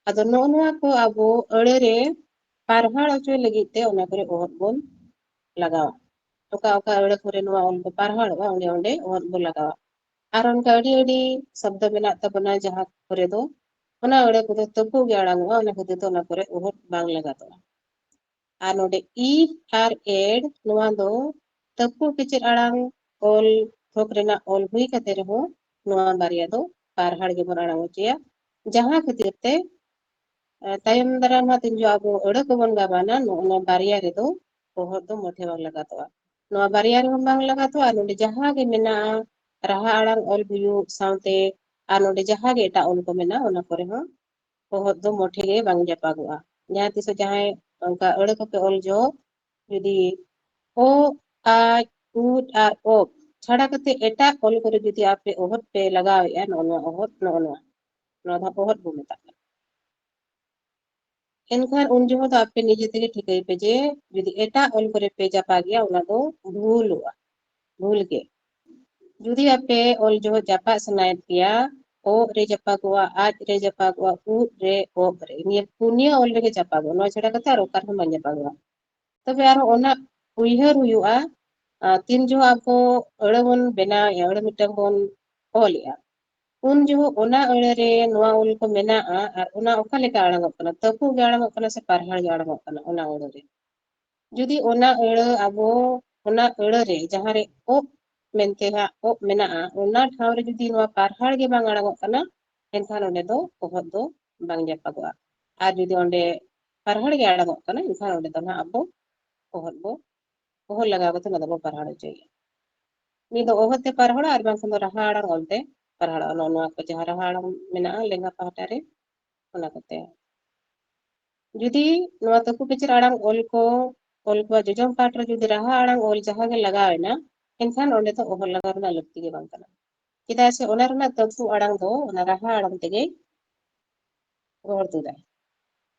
ᱟᱫᱚ ᱱᱚᱜᱼᱚ ᱱᱚᱣᱟ ᱠᱚ ᱟᱵᱚ ᱟᱹᱲᱟᱹ ᱨᱮ ᱯᱟᱨᱦᱟᱲ ᱦᱚᱪᱚᱭ ᱞᱟᱹᱜᱤᱫ ᱛᱮ ᱚᱱᱟ ᱠᱚᱨᱮ ᱚᱦᱚᱫ ᱵᱚᱱ ᱞᱟᱜᱟᱣᱟ᱾ ᱚᱠᱟ ᱚᱠᱟ ᱟᱹᱲᱟᱹ ᱠᱚᱨᱮ ᱱᱚᱣᱟ ᱚᱞ ᱠᱚ ᱯᱟᱨᱦᱟᱲᱚᱜᱼᱟ, ᱚᱸᱰᱮ ᱚᱸᱰᱮ ᱚᱦᱚᱫ ᱵᱚᱱ ᱞᱟᱜᱟᱣᱟ᱾ ᱟᱨ ᱚᱱᱠᱟ ᱟᱹᱰᱤ ᱟᱹᱰᱤ ᱥᱚᱵᱫᱚ ᱢᱮᱱᱟᱜ ᱛᱟᱵᱚᱱᱟ ᱡᱟᱦᱟᱸ ᱠᱚᱨᱮ ᱫᱚ ᱚᱱᱟ ᱟᱹᱲᱟᱹ ᱠᱚᱫᱚ ᱛᱟᱹᱯᱩ ᱜᱮ ᱟᱲᱟᱝᱚᱜᱼᱟ, ᱚᱱᱟ ᱠᱷᱟᱹᱛᱤᱨ ᱛᱮ ᱚᱱᱟ ᱠᱚᱨᱮ ᱚᱦᱚᱫ ᱵᱟᱝ ᱞᱟᱜᱟᱛᱚᱜᱼᱟ᱾ ᱟᱨ ᱱᱚᱰᱮ ᱤᱨ ᱟᱨ ᱮᱲ, ᱱᱚᱣᱟ ᱫᱚ ᱛᱟᱹᱯᱩ ᱠᱮᱪᱮᱫ ᱟᱲᱟᱝ ᱚᱞ ᱛᱷᱚᱠ ᱨᱮᱱᱟᱜ ᱚᱞ ᱦᱩᱭ ᱠᱟᱛᱮ ᱨᱮᱦᱚᱸ ᱱᱚᱣᱟ ᱵᱟᱨᱭᱟ ᱫᱚ ᱯᱟᱨᱦᱟᱲ ᱜᱮᱵᱚᱱ ᱟᱲᱟᱝ ᱦᱚᱪᱚᱭᱟ, ᱡᱟᱦᱟᱸ ᱠᱷᱟᱹᱛᱤᱨ ᱛᱮ, ᱮ, ᱛᱟᱭᱚᱢ ᱫᱟᱨᱟᱢ ᱦᱟᱸᱜ ᱛᱤᱱ ᱡᱚᱦᱚᱜ ᱟᱵᱚ ᱟᱹᱲᱟᱹ ᱠᱚᱵᱚᱱ ᱜᱟᱵᱟᱱᱟ, ᱱᱚᱜᱼᱚ ᱱᱚᱣᱟ ᱵᱟᱨᱭᱟ ᱨᱮᱫᱚ ᱚᱦᱚᱫ ᱫᱚ ᱢᱚᱴᱷᱮ ᱵᱟᱝ ᱞᱟᱜᱟᱛᱚᱜᱼᱟ᱾ ᱱᱚᱣᱟ ᱵᱟᱨᱭᱟ ᱨᱮᱦᱚᱸ ᱵᱟᱝ ᱞᱟᱜᱟᱛᱚᱜᱼᱟ᱾ ᱱᱚᱰᱮ ᱡᱟᱦᱟᱸ ᱜᱮ ᱢᱮᱱᱟᱜᱼᱟ, ᱨᱟᱦᱟ ᱟᱲᱟᱝ ᱚᱞ ᱦᱩᱭᱩᱜ ᱥᱟᱶᱛᱮ ᱟᱨ ᱱᱚᱰᱮ ᱡᱟᱦᱟᱸ ᱜᱮ ᱮᱴᱟᱜ ᱚᱞ ᱠᱚ ᱢᱮᱱᱟᱜᱼᱟ, ᱚᱱᱟ ᱠᱚᱨᱮ ᱦᱚᱸ ᱚᱦᱚᱫ ᱫᱚ ᱢᱚᱴᱷᱮ ᱜᱮ ᱵᱟᱝ ᱡᱟᱯᱟᱜᱚᱜᱼᱟ᱾ ᱡᱟᱦᱟᱸ ᱛᱤᱥ ᱡᱟᱦᱟᱸᱭ ᱚᱱᱠᱟ ᱟᱹᱲᱟᱹ ᱠᱚᱯᱮ ᱚᱞ ᱡᱚᱦᱚᱜ, ᱡᱩᱫᱤ ᱚ, ᱟᱡ, ᱩᱫ ᱟᱨ ᱚᱵ ᱪᱷᱟᱲᱟ ᱠᱟᱛᱮ ᱮᱴᱟᱜ ᱚᱞ ᱠᱚᱨᱮ ᱡᱩᱫᱤ ᱟᱯᱮ ᱚᱦᱚᱫ ᱯᱮ ᱞᱟᱜᱟᱣᱮᱫᱼᱟ, ᱱᱚᱜᱼᱚ ᱱᱚᱣᱟ ᱚᱦᱚᱫ, ᱱᱚᱜᱼᱚ ᱱᱚᱣᱟ, ᱱᱚᱣᱟ ᱫᱚ ᱚᱦᱚᱫ ᱵᱚ ᱢᱮᱛᱟᱜ ᱠᱟᱱᱟ᱾ ᱮᱱᱠᱷᱟᱱ ᱩᱱ ᱡᱚᱦᱚᱜ ᱫᱚ ᱟᱯᱮ ᱱᱤᱡᱮ ᱛᱮᱜᱮ ᱴᱷᱤᱠᱟᱹᱭ ᱯᱮ ᱡᱮ ᱡᱩᱫᱤ ᱮᱴᱟᱜ ᱚᱞ ᱠᱚᱨᱮ ᱯᱮ ᱡᱟᱯᱟᱜᱮᱜᱼᱟ, ᱚᱱᱟ ᱫᱚ ᱵᱷᱩᱞᱩᱜᱼᱟ, ᱵᱷᱩᱞ ᱜᱮ᱾ ᱡᱩᱫᱤ ᱟᱯᱮ ᱚᱞ ᱡᱚᱦᱚᱜ ᱡᱟᱯᱟᱜ ᱥᱟᱱᱟᱭᱮᱫ ᱯᱮᱭᱟ, ᱚᱜ ᱨᱮ ᱡᱟᱯᱟᱜᱚᱜᱼᱟ, ᱟᱡ ᱨᱮ ᱡᱟᱯᱟᱜᱚᱜᱼᱟ, ᱩᱫ ᱨᱮ, ᱚᱵ ᱨᱮ, ᱱᱤᱭᱟᱹ ᱯᱩᱱᱭᱟᱹ ᱚᱞ ᱨᱮᱜᱮ ᱡᱟᱯᱟᱜᱚᱜᱼᱟ, ᱱᱚᱣᱟ ᱪᱷᱟᱰᱟ ᱠᱟᱛᱮ ᱟᱨ ᱚᱠᱟ ᱨᱮᱦᱚᱸ ᱵᱟᱝ ᱡᱟᱯᱟᱜᱚᱜᱼᱟ᱾ ᱛᱚᱵᱮ ᱟᱨᱦᱚᱸ ᱚᱱᱟ ᱩᱭᱦᱟᱹᱨ ᱦᱩᱭᱩᱜᱼᱟ, ᱟᱨ ᱛᱤᱱ ᱡᱚᱦᱚᱜ ᱟᱵᱚ ᱟᱹᱲᱟᱹ ᱵᱚᱱ ᱵᱮᱱᱟᱣᱮᱫᱼᱟ, ᱟᱹᱲᱟᱹ ᱢᱤᱫᱴᱟᱝ ᱵᱚᱱ ᱚᱞᱮᱜᱼᱟ, ᱩᱱ ᱡᱚᱦᱚᱜ ᱚᱱᱟ ᱟᱹᱲᱟᱹ ᱨᱮ ᱱᱚᱣᱟ ᱚᱞ ᱠᱚ ᱢᱮᱱᱟᱜᱼᱟ ᱟᱨ ᱚᱱᱟ ᱚᱠᱟ ᱞᱮᱠᱟ ᱟᱲᱟᱝᱚᱜ ᱠᱟᱱᱟ, ᱛᱟᱹᱯᱩᱜ ᱜᱮ ᱟᱲᱟᱝᱚᱜ ᱠᱟᱱᱟ ᱥᱮ ᱯᱟᱨᱦᱟᱲ ᱜᱮ ᱟᱲᱟᱝᱚᱜ ᱠᱟᱱᱟ ᱚᱱᱟ ᱟᱹᱲᱟᱹ ᱨᱮ? ᱡᱩᱫᱤ ᱚᱱᱟ ᱟᱹᱲᱟᱹ ᱟᱵᱚ, ᱚᱱᱟ ᱟᱹᱲᱟᱹ ᱨᱮ ᱡᱟᱦᱟᱸ ᱨᱮ ᱚᱜ ᱢᱮᱱᱛᱮ ᱦᱟᱸᱜ ᱚᱜ ᱢᱮᱱᱟᱜᱼᱟ, ᱚᱱᱟ ᱴᱷᱟᱶ ᱨᱮ ᱡᱩᱫᱤ ᱱᱚᱣᱟ ᱯᱟᱨᱦᱟᱲ ᱜᱮ ᱵᱟᱝ ᱟᱲᱟᱝᱚᱜ ᱠᱟᱱᱟ, ᱮᱱᱠᱷᱟᱱ ᱚᱸᱰᱮ ᱫᱚ ᱚᱦᱚᱫ ᱫᱚ ᱵᱟᱝ ᱡᱟᱯᱟᱜᱚᱜᱼᱟ᱾ ᱟᱨ ᱡᱩᱫᱤ ᱚᱸᱰᱮ ᱯᱟᱨᱦᱟᱲ ᱜᱮ ᱟᱲᱟᱝᱚᱜ ᱠᱟᱱᱟ, ᱮᱱᱠᱷᱟᱱ ᱚᱸᱰᱮ ᱫᱚ ᱱᱟᱦᱟᱜ ᱟᱵᱚ ᱚᱦᱚᱫ ᱵᱚ, ᱚᱦᱚᱫ ᱞᱟᱜᱟᱣ ᱠᱟᱛᱮ ᱚᱱᱟ ᱫᱚᱵᱚ ᱯᱟᱨᱦᱟᱲ ᱦᱚᱪᱚᱭᱮᱫᱼᱟ᱾ ᱢᱤᱫ ᱫᱚ ᱚᱦᱚᱫ ᱛᱮ ᱯᱟᱨᱦᱟᱲᱟ ᱟᱨ ᱵᱟᱝᱠᱷᱟᱱ ᱫᱚ ᱨᱟᱦᱟ ᱟᱲᱟᱝ ᱚᱞ ᱛᱮ ᱯᱟᱨᱦᱟᱲᱟ᱾ ᱱᱚᱜᱼᱚ ᱱᱚᱣᱟ ᱠᱚ ᱡᱟᱦᱟᱸ ᱨᱟᱦᱟ ᱟᱲᱟᱝ ᱢᱮᱱᱟᱜᱼᱟ ᱞᱮᱸᱜᱟ ᱯᱟᱦᱴᱟ ᱨᱮ, ᱚᱱᱟ ᱠᱚᱛᱮ᱾ ᱡᱩᱫᱤ ᱱᱚᱣᱟ ᱛᱟᱹᱠᱩ ᱠᱮᱪᱮᱫ ᱟᱲᱟᱝ ᱚᱞ ᱠᱚ, ᱚᱞ ᱠᱚᱣᱟᱜ ᱡᱚᱡᱚᱢ ᱯᱟᱦᱴᱟ ᱨᱮ ᱡᱩᱫᱤ ᱨᱟᱦᱟ ᱟᱲᱟᱝ ᱚᱞ ᱡᱟᱦᱟᱸ ᱜᱮ ᱞᱟᱜᱟᱣ ᱮᱱᱟ, ᱮᱱᱠᱷᱟᱱ ᱚᱸᱰᱮ ᱫᱚ ᱚᱦᱚᱫ ᱞᱟᱜᱟᱣ ᱨᱮᱱᱟᱜ ᱞᱟᱹᱠᱛᱤ ᱜᱮ ᱵᱟᱝ ᱠᱟᱱᱟ᱾ ᱪᱮᱫᱟᱜ ᱥᱮ ᱚᱱᱟ ᱨᱮᱱᱟᱜ ᱛᱟᱹᱯᱩ ᱟᱲᱟᱝ ᱫᱚ ᱚᱱᱟ ᱨᱟᱦᱟ ᱟᱲᱟᱝ ᱛᱮᱜᱮ ᱨᱚᱲ ᱛᱩᱫᱟᱭ,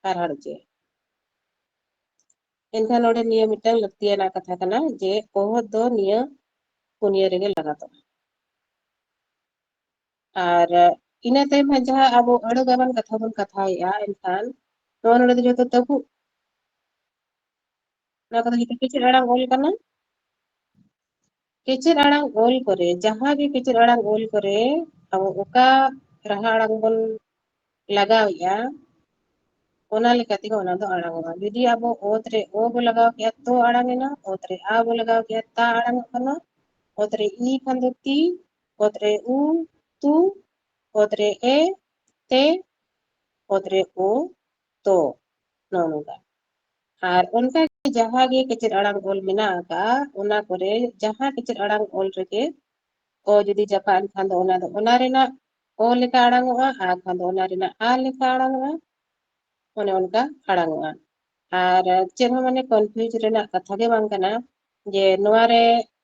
ᱯᱟᱨᱦᱟᱲ ᱦᱚᱪᱚᱭᱟᱭ᱾ ᱮᱱᱠᱷᱟᱱ ᱱᱚᱰᱮ ᱱᱤᱭᱟᱹ ᱢᱤᱫᱴᱟᱝ ᱞᱟᱹᱠᱛᱤᱭᱟᱱᱟᱜ ᱠᱟᱛᱷᱟ ᱠᱟᱱᱟ ᱡᱮ ᱚᱦᱚᱫ ᱫᱚ ᱱᱤᱭᱟᱹ ᱯᱩᱱᱭᱟᱹ ᱨᱮᱜᱮ ᱞᱟᱜᱟᱛᱚᱜᱼᱟ᱾ ᱟᱨ ᱤᱱᱟᱹ ᱛᱟᱭᱚᱢ ᱦᱟᱸᱜ ᱡᱟᱦᱟᱸ ᱟᱵᱚ ᱟᱹᱲᱟᱹ ᱜᱟᱵᱟᱱ ᱠᱟᱛᱷᱟ ᱵᱚᱱ ᱠᱟᱛᱷᱟᱭᱮᱫᱼᱟ, ᱮᱱᱠᱷᱟᱱ ᱱᱚᱣᱟ ᱱᱚᱰᱮ ᱫᱚ ᱡᱚᱛᱚ ᱛᱟᱹᱯᱩᱜ, ᱱᱚᱣᱟ ᱠᱚᱫᱚ ᱡᱚᱛᱚ ᱠᱮᱪᱮᱫ ᱟᱲᱟᱝ ᱚᱞ ᱠᱟᱱᱟ᱾ ᱠᱮᱪᱮᱫ ᱟᱲᱟᱝ ᱚᱞ ᱠᱚᱨᱮ, ᱡᱟᱦᱟᱸ ᱜᱮ ᱠᱮᱪᱮᱫ ᱟᱲᱟᱝ ᱚᱞ ᱠᱚᱨᱮ ᱟᱵᱚ ᱚᱠᱟ ᱨᱟᱦᱟ ᱟᱲᱟᱝ ᱵᱚᱱ ᱞᱟᱜᱟᱣᱮᱫᱼᱟ, ᱚᱱᱟ ᱞᱮᱠᱟ ᱛᱮᱜᱮ ᱚᱱᱟ ᱫᱚ ᱟᱲᱟᱝᱚᱜᱼᱟ᱾ ᱡᱩᱫᱤ ᱟᱵᱚ ᱚᱛ ᱨᱮ ᱚ ᱵᱚ ᱞᱟᱜᱟᱣ ᱠᱮᱫᱼᱟ, ᱛᱚ ᱟᱲᱟᱝ ᱮᱱᱟ᱾ ᱚᱛ ᱨᱮ ᱟ ᱵᱚ ᱞᱟᱜᱟᱣ ᱠᱮᱫᱼᱟ, ᱛᱟ ᱟᱲᱟᱝᱚᱜ ᱠᱟᱱᱟ᱾ ᱚᱛ ᱨᱮ ᱤ ᱠᱷᱟᱱ ᱫᱚ ᱛᱤ, ᱚᱛ ᱨᱮ ᱩ, ᱛᱩ, ᱚᱛ ᱨᱮ ᱮ, ᱛᱮ, ᱚᱛ ᱨᱮ ᱳ, ᱛᱚ, ᱱᱚᱜᱼᱚ ᱱᱚᱝᱠᱟ᱾ ᱟᱨ ᱚᱱᱠᱟ ᱜᱮ ᱡᱟᱦᱟᱸ ᱜᱮ ᱠᱮᱪᱮᱫ ᱟᱲᱟᱝ ᱚᱞ ᱢᱮᱱᱟᱜ ᱟᱠᱟᱫᱼᱟ, ᱚᱱᱟ ᱠᱚᱨᱮ ᱡᱟᱦᱟᱸ ᱠᱮᱪᱮᱫ ᱟᱲᱟᱝ ᱚᱞ ᱨᱮᱜᱮ ᱚ ᱡᱩᱫᱤ ᱡᱟᱯᱟᱜ ᱮᱱ ᱠᱷᱟᱱ ᱫᱚ ᱚᱱᱟ ᱫᱚ ᱚᱱᱟ ᱨᱮᱱᱟᱜ ᱚ ᱞᱮᱠᱟ ᱟᱲᱟᱝᱚᱜᱼᱟ, ᱟ ᱠᱷᱟᱱ ᱫᱚ ᱚᱱᱟ ᱨᱮᱱᱟᱜ ᱟ ᱞᱮᱠᱟ ᱟᱲᱟᱝᱚᱜᱼᱟ, ᱚᱱᱮ ᱚᱱᱠᱟ ᱟᱲᱟᱝᱚᱜᱼᱟ᱾ ᱟᱨ ᱪᱮᱫ ᱦᱚᱸ ᱢᱟᱱᱮ confuse ᱨᱮᱱᱟᱜ ᱠᱟᱛᱷᱟ ᱜᱮ ᱵᱟᱝ ᱠᱟᱱᱟ ᱡᱮ ᱱᱚᱣᱟ ᱨᱮ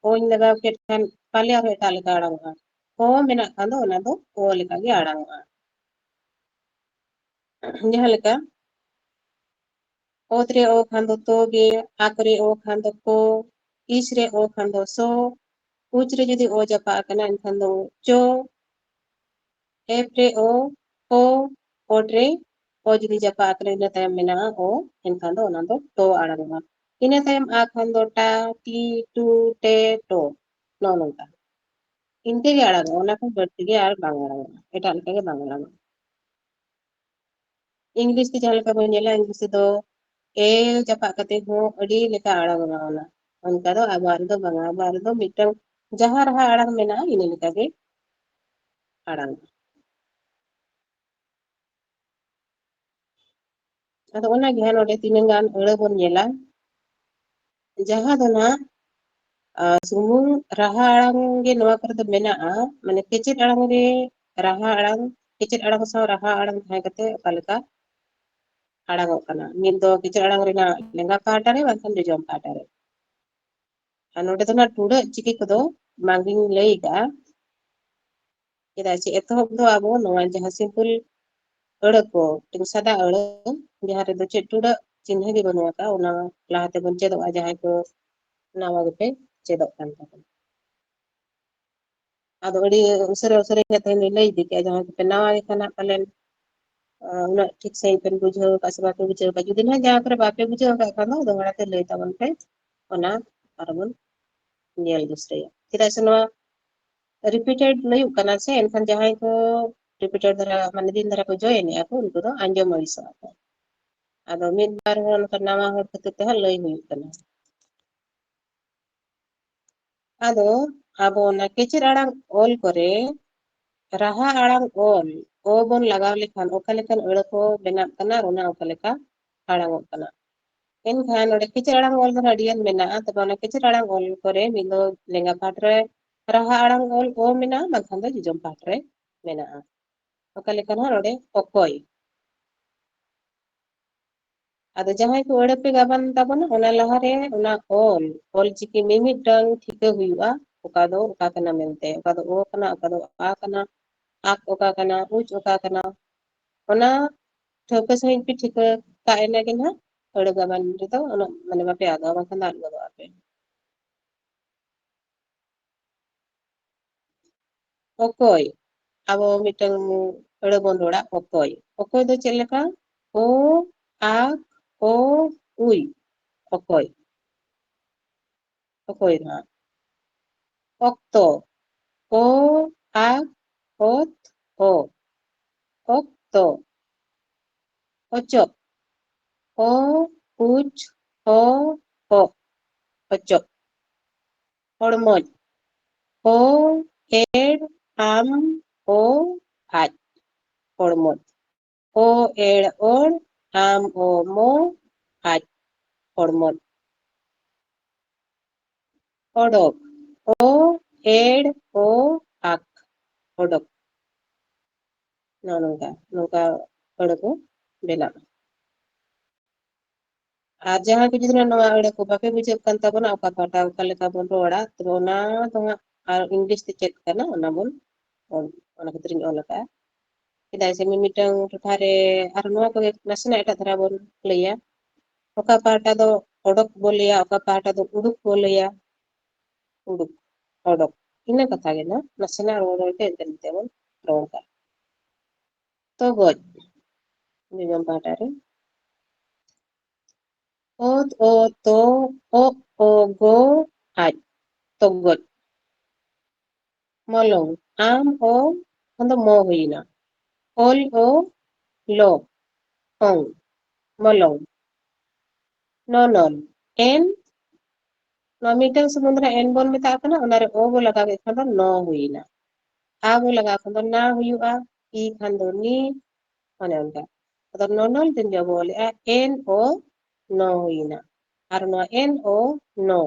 ᱚᱧ ᱞᱟᱜᱟᱣ ᱠᱮᱫ ᱠᱷᱟᱱ ᱯᱟᱞᱮ ᱟᱨᱦᱚᱸ ᱮᱴᱟᱜ ᱞᱮᱠᱟ ᱟᱲᱟᱝᱚᱜᱼᱟ᱾ ᱚ ᱢᱮᱱᱟᱜ ᱠᱷᱟᱱ ᱫᱚ ᱚᱱᱟ ᱫᱚ ᱚ ᱞᱮᱠᱟ ᱜᱮ ᱟᱲᱟᱝᱚᱜᱼᱟ᱾ ᱡᱟᱦᱟᱸ ᱞᱮᱠᱟ ᱚᱛ ᱨᱮ ᱚ ᱠᱷᱟᱱ ᱫᱚ ᱛᱚ ᱜᱮ, ᱟᱠ ᱨᱮ ᱚ ᱠᱷᱟᱱ ᱫᱚ ᱠᱚ, ᱤᱪ ᱨᱮ ᱚ ᱠᱷᱟᱱ ᱫᱚ ᱥᱚ, ᱩᱪ ᱨᱮ ᱡᱩᱫᱤ ᱚ ᱡᱟᱯᱟᱜ ᱟᱠᱟᱱᱟ ᱮᱱᱠᱷᱟᱱ ᱫᱚ ᱪᱚ, ᱮᱯ ᱨᱮ ᱚ, ᱚ, ᱚᱴ ᱨᱮ ᱚ ᱡᱩᱫᱤ ᱡᱟᱯᱟᱜ ᱟᱠᱟᱱᱟ ᱤᱱᱟᱹ ᱛᱟᱭᱚᱢ ᱢᱮᱱᱟᱜᱼᱟ ᱚ, ᱮᱱᱠᱷᱟᱱ ᱫᱚ ᱚᱱᱟ ᱫᱚ ᱴᱚ ᱟᱲᱟᱝᱚᱜᱼᱟ᱾ ᱤᱱᱟᱹ ᱛᱟᱭᱚᱢ ᱟ ᱠᱷᱟᱱ ᱫᱚ ᱴᱟ, ᱴᱤ, ᱴᱩ, ᱴᱮ, ᱴᱚ, ᱱᱚᱜᱼᱚ ᱱᱚᱝᱠᱟ᱾ ᱤᱱᱠᱟᱹ ᱜᱮ ᱟᱲᱟᱝᱚᱜᱼᱟ, ᱚᱱᱟ ᱠᱷᱚᱱ ᱵᱟᱹᱲᱛᱤ ᱜᱮ ᱟᱨ ᱵᱟᱝ ᱟᱲᱟᱝᱚᱜᱼᱟ, ᱮᱴᱟᱜ ᱞᱮᱠᱟ ᱜᱮ ᱵᱟᱝ ᱟᱲᱟᱝᱚᱜᱼᱟ᱾ ᱤᱝᱞᱤᱥ ᱛᱮ ᱡᱟᱦᱟᱸ ᱞᱮᱠᱟ ᱵᱚᱱ ᱧᱮᱞᱟ, ᱤᱝᱞᱤᱥ ᱛᱮᱫᱚ ᱮ ᱡᱟᱯᱟᱜ ᱠᱟᱛᱮ ᱦᱚᱸ ᱟᱹᱰᱤ ᱞᱮᱠᱟ ᱟᱲᱟᱝᱚᱜᱼᱟ ᱚᱱᱟ᱾ ᱚᱱᱠᱟ ᱫᱚ ᱟᱵᱚᱣᱟᱜ ᱨᱮᱫᱚ ᱵᱟᱝᱟ, ᱟᱵᱚᱣᱟᱜ ᱨᱮᱫᱚ ᱢᱤᱫᱴᱟᱝ ᱡᱟᱦᱟᱸ ᱨᱟᱦᱟ ᱟᱲᱟᱝ ᱢᱮᱱᱟᱜᱼᱟ ᱤᱱᱟᱹ ᱞᱮᱠᱟ ᱜᱮ ᱟᱲᱟᱝᱚᱜᱼᱟ᱾ ᱟᱫᱚ ᱚᱱᱟ ᱜᱮ ᱦᱟᱸᱜ ᱱᱚᱰᱮ ᱛᱤᱱᱟᱹᱝ ᱜᱟᱱ ᱟᱹᱲᱟᱹ ᱵᱚᱱ ᱧᱮᱞᱟ᱾ ᱡᱟᱦᱟᱸ ᱫᱚ ᱱᱟᱜ, ᱟ, ᱥᱩᱢᱩᱝ ᱨᱟᱦᱟ ᱟᱲᱟᱝ ᱜᱮ ᱱᱚᱣᱟ ᱠᱚᱨᱮ ᱫᱚ ᱢᱮᱱᱟᱜᱼᱟ, ᱢᱟᱱᱮ ᱠᱮᱪᱮᱫ ᱟᱲᱟᱝ ᱨᱮ ᱨᱟᱦᱟ ᱟᱲᱟᱝ, ᱠᱮᱪᱮᱫ ᱟᱲᱟᱝ ᱥᱟᱶ ᱨᱟᱦᱟ ᱟᱲᱟᱝ ᱛᱟᱦᱮᱸ ᱠᱟᱛᱮ ᱚᱠᱟ ᱞᱮᱠᱟ ᱟᱲᱟᱝᱚᱜ ᱠᱟᱱᱟ᱾ ᱢᱤᱫ ᱫᱚ ᱠᱮᱪᱮᱫ ᱟᱲᱟᱝ ᱨᱮᱱᱟᱜ ᱞᱮᱸᱜᱟ ᱯᱟᱦᱴᱟ ᱨᱮ ᱵᱟᱝᱠᱷᱟᱱ ᱡᱚᱡᱚᱢ ᱯᱟᱦᱴᱟ ᱨᱮ᱾ ᱟᱨ ᱱᱚᱰᱮ ᱫᱚ ᱱᱟᱜ ᱴᱩᱰᱟᱹᱜ ᱪᱤᱠᱤ ᱠᱚᱫᱚ ᱵᱟᱝᱜᱤᱧ ᱞᱟᱹᱭ ᱟᱠᱟᱜᱼᱟ, ᱪᱮᱫᱟᱜ ᱪᱮ ᱮᱛᱚᱦᱚᱵ ᱫᱚ ᱟᱵᱚ ᱱᱚᱣᱟ ᱡᱟᱦᱟᱸ simple ᱟᱹᱲᱟᱹ ᱠᱚ, ᱢᱤᱫᱴᱮᱱ ᱥᱟᱫᱟ ᱟᱹᱲᱟᱹ, ᱡᱟᱦᱟᱸ ᱨᱮᱫᱚ ᱪᱮᱫ ᱴᱩᱰᱟᱹᱜ ᱪᱤᱱᱦᱟᱹ ᱜᱮ ᱵᱟᱹᱱᱩᱜ ᱟᱠᱟᱫ, ᱚᱱᱟ ᱞᱟᱦᱟ ᱛᱮᱵᱚᱱ ᱪᱮᱫᱚᱜᱼᱟ, ᱡᱟᱦᱟᱸᱭ ᱠᱚ ᱱᱟᱣᱟ ᱜᱮᱯᱮ ᱪᱮᱫᱚᱜ ᱠᱟᱱ ᱛᱟᱵᱚᱱᱟ᱾ ᱟᱫᱚ ᱟᱹᱰᱤ ᱩᱥᱟᱹᱨᱟ ᱩᱥᱟᱹᱨᱟ ᱜᱮ ᱛᱮᱦᱮᱧ ᱞᱤᱧ ᱞᱟᱹᱭ ᱤᱫᱤ ᱠᱮᱜᱼᱟ, ᱡᱟᱦᱟᱸᱭ ᱠᱚᱯᱮ ᱱᱟᱣᱟ ᱜᱮ ᱠᱷᱟᱱ ᱦᱟᱸᱜ ᱯᱟᱞᱮᱱ, ᱟᱸ, ᱩᱱᱟᱹᱜ ᱴᱷᱤᱠ ᱥᱟᱺᱦᱤᱡ ᱵᱮᱱ ᱵᱩᱡᱷᱟᱹᱣ ᱟᱠᱟᱫ ᱥᱮ ᱵᱟᱯᱮ ᱵᱩᱡᱷᱟᱹᱣ ᱟᱠᱟᱫ᱾ ᱡᱩᱫᱤ ᱱᱟᱦᱟᱜ ᱡᱟᱦᱟᱸ ᱠᱚᱨᱮ ᱵᱟᱯᱮ ᱵᱩᱡᱷᱟᱹᱣ ᱟᱠᱟᱫ ᱠᱷᱟᱱ ᱫᱚ ᱫᱚᱦᱲᱟ ᱛᱮ ᱞᱟᱹᱭ ᱛᱟᱵᱚᱱ ᱯᱮ, ᱚᱱᱟ ᱟᱨᱵᱚᱱ ᱧᱮᱞ ᱫᱚᱥᱨᱟᱭᱟ᱾ ᱪᱮᱫᱟᱜ ᱥᱮ ᱱᱚᱣᱟ repeated ᱞᱟᱹᱭᱩᱜ ᱠᱟᱱᱟ ᱥᱮ, ᱮᱱᱠᱷᱟᱱ ᱡᱟᱦᱟᱸᱭ ᱠᱚ repeated ᱫᱷᱟᱨᱟ, ᱢᱟᱱᱮ ᱫᱤᱱ ᱫᱷᱟᱨᱟ ᱠᱚ join ᱮᱜᱼᱟ ᱠᱚ, ᱩᱱᱠᱩ ᱫᱚ ᱟᱸᱡᱚᱢ ᱟᱹᱲᱤᱥᱚᱜᱼᱟ ᱠᱚ᱾ ᱟᱫᱚ ᱢᱤᱫ ᱵᱟᱨ ᱦᱚᱲ ᱚᱱᱠᱟ ᱱᱟᱣᱟ ᱦᱚᱲ ᱠᱷᱟᱹᱛᱤᱨ ᱛᱮ ᱦᱟᱸᱜ ᱞᱟᱹᱭ ᱦᱩᱭᱩᱜ ᱠᱟᱱᱟ᱾ ᱟᱫᱚ ᱟᱵᱚ ᱚᱱᱟ ᱠᱮᱪᱮᱫ ᱟᱲᱟᱝ ᱚᱞ ᱠᱚᱨᱮ ᱨᱟᱦᱟ ᱟᱲᱟᱝ ᱚᱞ ᱚ ᱵᱚᱱ ᱞᱟᱜᱟᱣ ᱞᱮᱠᱷᱟᱱ ᱚᱠᱟ ᱞᱮᱠᱟᱱ ᱟᱹᱲᱟᱹ ᱠᱚ ᱵᱮᱱᱟᱜ ᱠᱟᱱᱟ ᱟᱨ ᱚᱱᱟ ᱚᱠᱟ ᱞᱮᱠᱟ ᱟᱲᱟᱝᱚᱜ ᱠᱟᱱᱟ᱾ ᱮᱱᱠᱷᱟᱱ ᱱᱚᱰᱮ ᱠᱮᱪᱮᱫ ᱟᱲᱟᱝ ᱚᱞ ᱫᱚ ᱟᱹᱰᱤ ᱜᱟᱱ ᱢᱮᱱᱟᱜᱼᱟ, ᱛᱚᱵᱮ ᱚᱱᱟ ᱠᱮᱪᱮᱫ ᱟᱲᱟᱝ ᱚᱞ ᱠᱚᱨᱮ ᱢᱤᱫ ᱫᱚ ᱞᱮᱸᱜᱟ ᱯᱟᱴ ᱨᱮ ᱨᱟᱦᱟ ᱟᱲᱟᱝ ᱚᱞ ᱚ ᱢᱮᱱᱟᱜᱼᱟ, ᱵᱟᱝᱠᱷᱟᱱ ᱫᱚ ᱡᱚᱡᱚᱢ ᱯᱟᱦᱴᱟ ᱨᱮ ᱢᱮᱱᱟᱜᱼᱟ᱾ ᱚᱠᱟ ᱞᱮᱠᱟ ᱱᱟᱦᱟᱜ ᱱᱚᱰᱮ ᱚᱠᱚᱭ᱾ ᱟᱫᱚ ᱡᱟᱦᱟᱸᱭ ᱠᱚ ᱟᱹᱲᱟᱹ ᱯᱮ ᱜᱟᱵᱟᱱ ᱛᱟᱵᱚᱱᱟ, ᱚᱱᱟ ᱞᱟᱦᱟᱨᱮ ᱚᱱᱟ ᱚᱞ, ᱚᱞ ᱪᱤᱠᱤ ᱢᱤᱢᱤᱫᱴᱟᱝ ᱴᱷᱤᱠᱟᱹ ᱦᱩᱭᱩᱜᱼᱟ, ᱚᱠᱟ ᱫᱚ ᱚᱠᱟ ᱠᱟᱱᱟ ᱢᱮᱱᱛᱮ, ᱚᱠᱟ ᱫᱚ ᱚ ᱠᱟᱱᱟ, ᱚᱠᱟ ᱫᱚ ᱟ ᱠᱟᱱᱟ, ᱟᱠ ᱚᱠᱟ ᱠᱟᱱᱟ, ᱩᱪ ᱚᱠᱟ ᱠᱟᱱᱟ, ᱚᱱᱟ ᱴᱷᱟᱹᱣᱠᱟᱹ ᱥᱟᱺᱦᱤᱡ ᱯᱮ ᱴᱷᱤᱠᱟᱹ ᱠᱟᱜ ᱮᱱᱟ ᱜᱮ ᱱᱟᱦᱟᱜ, ᱟᱹᱲᱟᱹ ᱜᱟᱵᱟᱱ ᱨᱮᱫᱚ ᱩᱱᱟᱹᱜ ᱢᱟᱱᱮ ᱵᱟᱯᱮ ᱟᱫᱚᱜᱼᱟ, ᱵᱟᱝᱠᱷᱟᱱ ᱫᱚ ᱟᱫ ᱜᱚᱫᱚᱜ ᱟᱯᱮ᱾ ᱚᱠᱚᱭ, ᱟᱵᱚ ᱢᱤᱫᱴᱟᱝ ᱟᱹᱲᱟᱹ ᱵᱚᱱ ᱨᱚᱲᱟ, ᱚᱠᱚᱭ᱾ ᱚᱠᱚᱭ ᱫᱚ ᱪᱮᱫ ᱞᱮᱠᱟ? ᱚ, ᱟᱠ, ᱚ, ᱩᱭ, ᱚᱠᱚᱭ᱾ ᱚᱠᱚᱭ ᱱᱟᱦᱟᱜ? ᱚᱠᱛᱚ, ᱚ, ᱟᱠ, ᱚᱛ, ᱚ, ᱚᱠᱛᱚ᱾ ᱚᱪᱚᱜ, ᱚ, ᱩᱪ, ᱚ, ᱚᱜ, ᱚᱪᱚᱜ᱾ ᱦᱚᱲᱢᱚᱡ, ᱚ, ᱮᱲ, ᱟᱢ, ᱚ, ᱟᱡ, ᱦᱚᱲᱢᱚᱡ᱾ ᱚ, ᱮᱲ, ᱚᱲ, ᱟᱢ, ᱚ, ᱢᱚ, ᱟᱡ, ᱦᱚᱲᱢᱚᱡ᱾ ᱚᱰᱚᱠ, ᱚ, ᱮᱲ, ᱚ, ᱟᱠ, ᱚᱰᱚᱠ᱾ ᱱᱚᱜᱼᱚ ᱱᱚᱝᱠᱟ, ᱱᱚᱝᱠᱟ ᱟᱹᱲᱟᱹ ᱠᱚ ᱵᱮᱱᱟᱜᱼᱟ᱾ ᱟᱨ ᱡᱟᱦᱟᱸᱭ ᱠᱚ ᱡᱩᱫᱤ ᱱᱚᱣᱟ ᱟᱹᱲᱟᱹ ᱠᱚ ᱵᱟᱯᱮ ᱵᱩᱡᱷᱟᱹᱣ ᱠᱟᱱ ᱛᱟᱵᱚᱱᱟ, ᱚᱠᱟ ᱯᱟᱦᱴᱟ ᱚᱠᱟ ᱞᱮᱠᱟ ᱵᱚᱱ ᱨᱚᱲᱟ, ᱛᱚᱵᱮ ᱚᱱᱟ ᱫᱚ ᱦᱟᱸᱜ ᱟᱨ English ᱛᱮ ᱪᱮᱫ ᱠᱟᱱᱟ, ᱚᱱᱟ ᱵᱚᱱ ᱚᱞ, ᱚᱱᱟ ᱠᱷᱟᱹᱛᱤᱨ ᱤᱧ ᱚᱞ ᱟᱠᱟᱫᱼᱟ᱾ ᱪᱮᱫᱟᱜ ᱥᱮ ᱢᱤᱢᱤᱫᱴᱟᱝ ᱴᱚᱴᱷᱟ ᱨᱮ ᱟᱨ ᱱᱚᱣᱟ ᱠᱚᱜᱮ ᱱᱟᱥᱮᱱᱟᱜ ᱮᱴᱟᱜ ᱫᱷᱟᱨᱟ ᱵᱚᱱ ᱞᱟᱹᱭᱟ᱾ ᱚᱠᱟ ᱯᱟᱦᱴᱟ ᱫᱚ ᱚᱰᱚᱠ ᱵᱚ ᱞᱟᱹᱭᱟ, ᱚᱠᱟ ᱯᱟᱦᱴᱟ ᱫᱚ ᱩᱰᱩᱠ ᱵᱚ ᱞᱟᱹᱭᱟ, ᱩᱰᱩᱠ, ᱚᱰᱚᱠ, ᱤᱱᱟᱹ ᱠᱟᱛᱷᱟ ᱜᱮ ᱱᱟᱜ, ᱱᱟᱥᱮᱱᱟᱜ ᱨᱚᱲ ᱨᱚᱲ ᱛᱮ ᱮᱱᱛᱮ ᱱᱚᱛᱮ ᱵᱚᱱ ᱨᱚᱲ ᱠᱟᱜᱼᱟ᱾ ᱛᱚᱜᱚᱡ, ᱡᱚᱡᱚᱢ ᱯᱟᱦᱴᱟ ᱨᱮ᱾ ᱚᱛ, ᱚ, ᱛᱚ, ᱚᱜ, ᱚ, ᱜᱚ, ᱟᱡ, ᱛᱚᱜᱚᱡ᱾ ᱢᱚᱞᱚᱝ, ᱟᱢ, ᱚ, ᱠᱷᱚᱱ ᱫᱚ ᱢᱚ ᱦᱩᱭᱱᱟ᱾ ᱚᱞ, ᱚ, ᱞᱚ, ᱚᱝ, ᱢᱚᱞᱚᱝ᱾ ᱱᱚᱱᱚᱞ, ᱮᱱ, ᱱᱚᱣᱟ ᱢᱤᱫᱴᱟᱝ ᱥᱩᱢᱩᱝ ᱫᱚ ᱱᱟᱜ ᱮᱱ ᱵᱚᱱ ᱢᱮᱛᱟᱜ ᱠᱟᱱᱟ, ᱚᱱᱟᱨᱮ ᱚ ᱵᱚ ᱞᱟᱜᱟᱣ ᱠᱮᱫ ᱠᱷᱟᱱ ᱫᱚ ᱱᱚ ᱦᱩᱭᱱᱟ᱾ ᱟ ᱵᱚ ᱞᱟᱜᱟᱣ ᱠᱷᱟᱱ ᱫᱚ ᱱᱟ ᱦᱩᱭᱩᱜᱼᱟ, ᱤ ᱠᱷᱟᱱ ᱫᱚ ᱱᱤ, ᱚᱱᱮ ᱚᱱᱠᱟ᱾ ᱟᱫᱚ ᱱᱚᱱᱚᱞ ᱛᱤᱱ ᱡᱚᱠᱷᱚᱱ ᱵᱚ ᱚᱞᱮᱜᱼᱟ, ᱮᱱ ᱚ ᱱᱚ ᱦᱩᱭᱱᱟ᱾ ᱟᱨ ᱱᱚᱣᱟ ᱮᱱ ᱚ ᱱᱚ,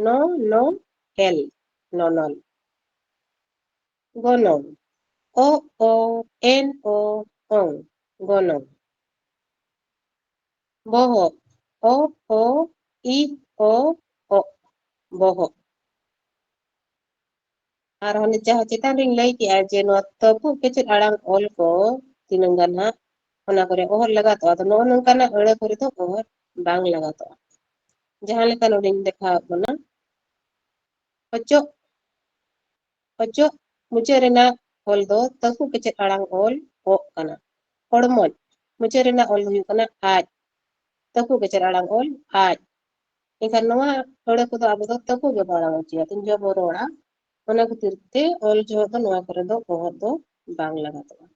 ᱱᱚ, ᱱᱚ, ᱮᱞ, ᱱᱚᱱᱚᱞ᱾ ᱜᱚᱱᱚᱝ᱾ ᱚ, ᱚ, ᱮᱱ, ᱚ, ᱚᱝ᱾ ᱜᱚᱱᱚᱝ᱾ ᱵᱚᱦᱚᱜ᱾ ᱚ, ᱚ, ᱤ, ᱚ, ᱚᱜ᱾ ᱵᱚᱦᱚᱜ᱾ ᱟᱨᱦᱚᱸ ᱡᱟᱦᱟᱸ ᱪᱮᱛᱟᱱ ᱨᱤᱧ ᱞᱟᱹᱭ ᱠᱮᱜᱼᱟ ᱡᱮ ᱱᱚᱣᱟ ᱛᱟᱹᱯᱩᱜ ᱠᱮᱪᱮᱫ ᱟᱲᱟᱝ ᱚᱞ ᱠᱚ ᱛᱤᱱᱟᱹᱝ ᱜᱟᱱ ᱦᱟᱸᱜ ᱚᱱᱟ ᱠᱚᱨᱮ ᱚᱦᱚᱫ ᱞᱟᱜᱟᱛᱚᱜᱼᱟ᱾ ᱟᱫᱚ ᱱᱚᱜᱼᱚ ᱱᱚᱝᱠᱟᱱᱟᱜ ᱟᱹᱲᱟᱹ ᱠᱚᱨᱮ ᱫᱚ ᱚᱦᱚᱫ ᱵᱟᱝ ᱞᱟᱜᱟᱛᱚᱜᱼᱟ᱾ ᱡᱟᱦᱟᱸ ᱞᱮᱠᱟ ᱱᱚᱰᱮᱧ ᱫᱮᱠᱷᱟᱣᱟᱫ ᱵᱚᱱᱟ, ᱚᱪᱚᱜ, ᱚᱪᱚᱜ ᱢᱩᱪᱟᱹᱫ ᱨᱮᱱᱟᱜ ᱚᱞ ᱫᱚ ᱛᱟᱹᱯᱩᱜ ᱠᱮᱪᱮᱫ ᱟᱲᱟᱝ ᱚᱞ ᱚᱜ ᱠᱟᱱᱟ᱾ ᱦᱚᱲᱢᱚᱡ ᱢᱩᱪᱟᱹᱫ ᱨᱮᱱᱟᱜ ᱚᱞ ᱫᱚ ᱦᱩᱭᱩᱜ ᱠᱟᱱᱟ ᱟᱡ, ᱛᱟᱹᱯᱩᱜ ᱠᱮᱪᱮᱫ ᱟᱲᱟᱝ ᱚᱞ ᱟᱡ᱾ ᱮᱱᱠᱷᱟᱱ ᱱᱚᱣᱟ ᱟᱹᱲᱟᱹ ᱠᱚᱫᱚ ᱟᱵᱚ ᱫᱚ ᱛᱟᱹᱯᱩᱜ ᱜᱮᱵᱚᱱ ᱟᱲᱟᱝ ᱚᱪᱚᱭᱟ ᱛᱤᱱ ᱡᱚᱦᱚᱜ ᱵᱚᱱ ᱨᱚᱲᱟ᱾ ᱚᱱᱟ ᱠᱷᱟᱹᱛᱤᱨ ᱛᱮ ᱚᱞ ᱡᱚᱦᱚᱜ ᱫᱚ ᱱᱚᱣᱟ ᱠᱚᱨᱮ ᱫᱚ ᱚᱦᱚᱫ ᱫᱚ ᱵᱟᱝ ᱞᱟᱜᱟᱛᱚᱜᱼᱟ᱾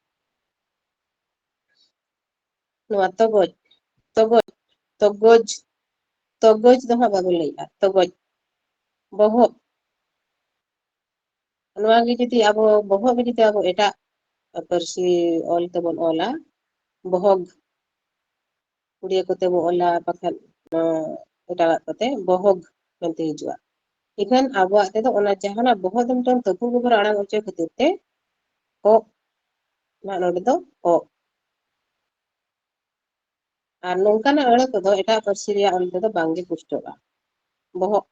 ᱱᱚᱣᱟ ᱛᱚᱜᱚᱡ, ᱛᱚᱜᱚᱡ, ᱛᱚᱜᱚᱡ, ᱛᱚᱜᱚᱡ ᱫᱚ ᱦᱟᱸᱜ ᱵᱟᱵᱚᱱ ᱞᱟᱹᱭᱮᱜᱼᱟ, ᱛᱚᱜᱚᱡ᱾ ᱵᱚᱦᱚᱜ᱾ ᱱᱚᱣᱟ ᱜᱮ ᱡᱩᱫᱤ ᱟᱵᱚ ᱵᱚᱦᱚᱜ ᱜᱮ ᱡᱩᱫᱤ ᱟᱵᱚ ᱮᱴᱟᱜ ᱯᱟᱹᱨᱥᱤ ᱚᱞ ᱛᱮᱵᱚᱱ ᱚᱞᱟ, ᱵᱚᱦᱚᱜᱽ, ᱩᱲᱤᱭᱟ ᱠᱚᱛᱮ ᱵᱚ ᱚᱞᱟ, ᱵᱟᱠᱷᱟᱱ, ᱟᱸ, ᱮᱴᱟᱜᱟᱜ ᱠᱚᱛᱮ ᱵᱚᱦᱚᱜᱽ ᱢᱮᱱᱛᱮ ᱦᱤᱡᱩᱜᱼᱟ᱾ ᱤᱠᱷᱟᱹᱱ ᱟᱵᱚᱣᱟᱜ ᱛᱮᱫᱚ ᱚᱱᱟ ᱡᱟᱦᱟᱱᱟᱜ ᱵᱚᱦᱚᱜ ᱫᱚ ᱢᱤᱫᱴᱟᱝ ᱛᱟᱹᱯᱩ ᱜᱮᱵᱚᱱ ᱟᱲᱟᱝ ᱚᱪᱚᱭ ᱠᱷᱟᱹᱛᱤᱨ ᱛᱮ ᱚᱜ ᱱᱟᱜ ᱱᱚᱰᱮ ᱫᱚ ᱚᱜ᱾ ᱟᱨ ᱱᱚᱝᱠᱟᱱᱟᱜ ᱟᱹᱲᱟᱹ ᱠᱚᱫᱚ ᱮᱴᱟᱜ ᱯᱟᱹᱨᱥᱤ ᱨᱮᱭᱟᱜ ᱚᱞ ᱛᱮᱫᱚ ᱵᱟᱝᱜᱮ ᱯᱩᱥᱴᱟᱹᱜᱼᱟ᱾ ᱵᱚᱦᱚᱜ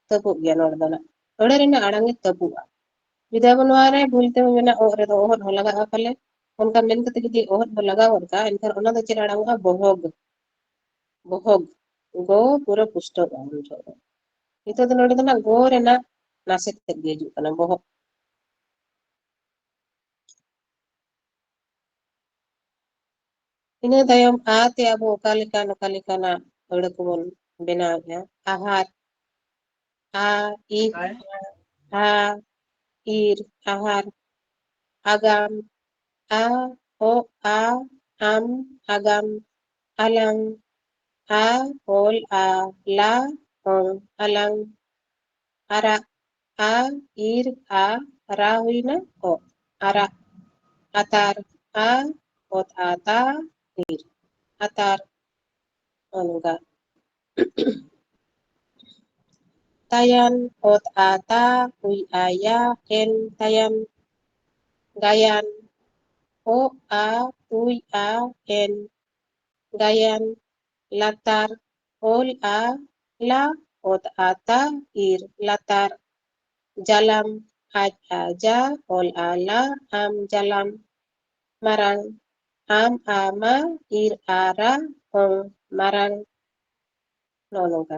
ᱛᱟᱹᱯᱩᱜ ᱜᱮᱭᱟ ᱱᱚᱰᱮ ᱫᱚ ᱱᱟᱜ᱾ ᱟᱹᱲᱟᱹ ᱨᱮᱱᱟᱜ ᱟᱲᱟᱝ ᱮ ᱛᱟᱹᱯᱩᱜᱼᱟ᱾ ᱡᱩᱫᱤ ᱟᱵᱚ ᱱᱚᱣᱟ ᱨᱮ ᱵᱷᱩᱞ ᱛᱮ ᱦᱩᱭ ᱮᱱᱟ, ᱚᱜ ᱨᱮᱫᱚ ᱚᱦᱚᱫ ᱦᱚᱸ ᱞᱟᱜᱟᱜᱼᱟ ᱯᱟᱞᱮ᱾ ᱚᱱᱠᱟ ᱢᱮᱱ ᱠᱟᱛᱮ ᱡᱩᱫᱤ ᱚᱦᱚᱫ ᱵᱚ ᱞᱟᱜᱟᱣ ᱜᱚᱫ ᱠᱟᱜᱼᱟ, ᱮᱱᱠᱷᱟᱱ ᱚᱱᱟ ᱫᱚ ᱪᱮᱫ ᱟᱲᱟᱝ ᱚᱜᱼᱟ? ᱵᱚᱦᱚᱜ᱾ ᱵᱚᱦᱚᱜ᱾ ᱜᱚ ᱯᱩᱨᱟᱹ ᱯᱩᱥᱴᱟᱹᱜᱼᱟ ᱩᱱ ᱡᱚᱦᱚᱜ ᱫᱚ᱾ ᱱᱤᱛᱚᱜ ᱫᱚ ᱱᱚᱰᱮ ᱫᱚ ᱱᱟᱜ ᱜᱚ ᱨᱮᱱᱟᱜ ᱱᱟᱥᱮ ᱛᱮᱫ ᱜᱮ ᱦᱤᱡᱩᱜ ᱠᱟᱱᱟ, ᱵᱚᱦᱚᱜ᱾ ᱤᱱᱟᱹ ᱛᱟᱭᱚᱢ ᱟ ᱛᱮ ᱟᱵᱚ ᱚᱠᱟ ᱞᱮᱠᱟᱱ, ᱚᱠᱟ ᱞᱮᱠᱟᱱᱟᱜ ᱟᱹᱲᱟᱹ ᱠᱚᱵᱚᱱ ᱵᱮᱱᱟᱣᱮᱫᱼᱟ? ᱟᱦᱟᱨ, ᱟ, ᱤᱨ, ᱟ, ᱤᱨ, ᱟᱦᱟᱨ, ᱟᱜᱟᱢ, ᱟ, ᱚ, ᱟ, ᱟᱢ, ᱟᱜᱟᱢ, ᱟᱞᱟᱝ, ᱟ, ᱚᱞ, ᱟ, ᱞᱟ, ᱚᱝ, ᱟᱞᱟᱝ, ᱟᱨᱟᱜ, ᱟ, ᱤᱨ, ᱟ, ᱨᱟ ᱦᱩᱭᱱᱟ, ᱚ, ᱟᱨᱟᱜ, ᱟᱛᱟᱨ, ᱟ, ᱚᱛ, ᱟ, ᱛᱟ, ᱤᱨ, ᱟᱛᱟᱨ, ᱚᱱᱠᱟ᱾ ᱛᱟᱭᱟᱱ, ᱚᱛ ᱟ ᱛᱟ, ᱩᱭ ᱟ ᱭᱟ, ᱮᱱ ᱛᱟᱭᱟᱱ᱾ ᱜᱟᱭᱟᱱ, ᱚ ᱟ, ᱩᱭ ᱟ, ᱮᱱ ᱜᱟᱭᱟᱱ᱾ ᱞᱟᱛᱟᱨ, ᱚᱞ ᱟ ᱞᱟ, ᱚᱛ ᱟ ᱛᱟ, ᱤᱨ ᱞᱟᱛᱟᱨ᱾ ᱡᱟᱞᱟᱢ, ᱟᱡ ᱟ ᱡᱟ, ᱚᱞ ᱟ ᱞᱟ, ᱟᱢ ᱡᱟᱞᱟᱢ᱾ ᱢᱟᱨᱟᱝ, ᱟᱢ ᱟ ᱢᱟ, ᱤᱨ ᱟ ᱨᱟ, ᱚᱝ ᱢᱟᱨᱟᱝ᱾ ᱱᱚᱜᱼᱚ ᱱᱚᱝᱠᱟ᱾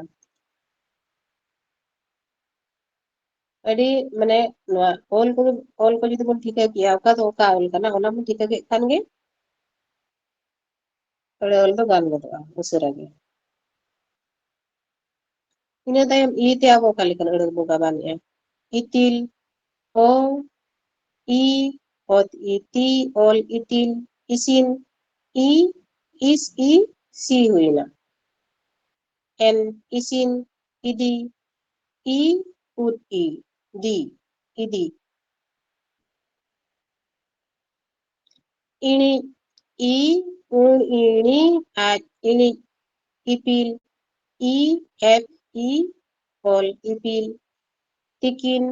ᱟᱹᱰᱤ, ᱢᱟᱱᱮ, ᱱᱚᱣᱟ ᱚᱞ ᱠᱚ, ᱚᱞ ᱠᱚ ᱡᱩᱫᱤ ᱵᱚᱱ ᱴᱷᱤᱠᱟᱹ ᱠᱮᱭᱟ, ᱚᱠᱟ ᱫᱚ ᱚᱠᱟ ᱚᱞ ᱠᱟᱱᱟ, ᱚᱱᱟ ᱵᱚᱱ ᱴᱷᱤᱠᱟᱹ ᱠᱮᱫ ᱠᱷᱟᱱ ᱜᱮ ᱟᱹᱲᱟᱹ ᱚᱞ ᱫᱚ ᱜᱟᱱ ᱜᱚᱫᱚᱜᱼᱟ ᱩᱥᱟᱹᱨᱟ ᱜᱮ᱾ ᱤᱱᱟᱹ ᱛᱟᱭᱚᱢ ᱤ ᱛᱮ ᱟᱵᱚ ᱚᱠᱟ ᱞᱮᱠᱟᱱ ᱟᱹᱲᱟᱹ ᱵᱚ ᱜᱟᱵᱟᱱᱮᱜᱼᱟ? ᱤᱛᱤᱞ, ᱚ, ᱤ, ᱚᱛ ᱤ ᱛᱤ, ᱚᱞ ᱤᱛᱤᱞ, ᱤᱥᱤᱱ, ᱤ, ᱤᱥ ᱤ, ᱥᱤ ᱦᱩᱭᱱᱟ᱾ ᱮᱱ, ᱤᱥᱤᱱ, ᱤᱫᱤ, ᱤ, ᱩᱫ ᱤ, ᱫᱤ, ᱤᱫᱤ᱾ ᱤᱬᱤᱡ, ᱤ, ᱩᱬ ᱤᱬᱤ, ᱟᱡ ᱤᱬᱤᱡ᱾ ᱤᱯᱤᱞ, ᱤ, ᱮᱯ, ᱤ, ᱚᱞ ᱤᱯᱤᱞ᱾ ᱛᱤᱠᱤᱱ,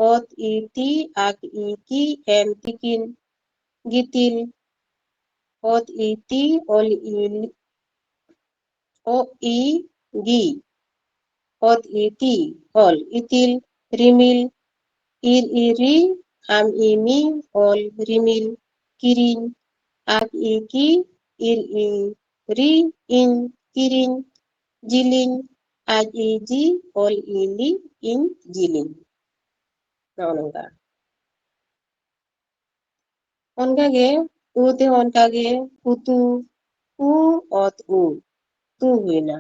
ᱚᱛ ᱤ ᱛᱤ, ᱟᱠ ᱤ ᱠᱤ, ᱮᱱ ᱛᱤᱠᱤᱱ᱾ ᱜᱤᱛᱤᱞ, ᱚᱛ ᱤ ᱛᱤ, ᱚᱞ ᱤ ᱞᱤ, ᱚ ᱤ ᱜᱤ, ᱚᱛ ᱤ ᱛᱤ, ᱚᱞ ᱤᱛᱤᱞ᱾ ᱨᱤᱢᱤᱞ, ᱤᱨ ᱤ ᱨᱤ, ᱟᱢ ᱤ ᱢᱤ, ᱚᱞ ᱨᱤᱢᱤᱞ᱾ ᱠᱤᱨᱤᱧ, ᱟᱠ ᱤ ᱠᱤ, ᱤᱨ ᱤ ᱨᱤ, ᱤᱧ ᱠᱤᱨᱤᱧ᱾ ᱡᱤᱞᱤᱧ, ᱟᱡ ᱤ ᱡᱤ, ᱚᱞ ᱤ ᱞᱤ, ᱤᱧ ᱡᱤᱞᱤᱧ᱾ ᱱᱚᱜᱼᱚ ᱱᱚᱝᱠᱟ᱾ ᱚᱱᱠᱟᱜᱮ ᱩ ᱛᱮᱦᱚᱸ ᱚᱱᱠᱟᱜᱮ ᱩᱛᱩ, ᱩ, ᱚᱛ, ᱩ, ᱛᱩ ᱦᱩᱭᱱᱟ᱾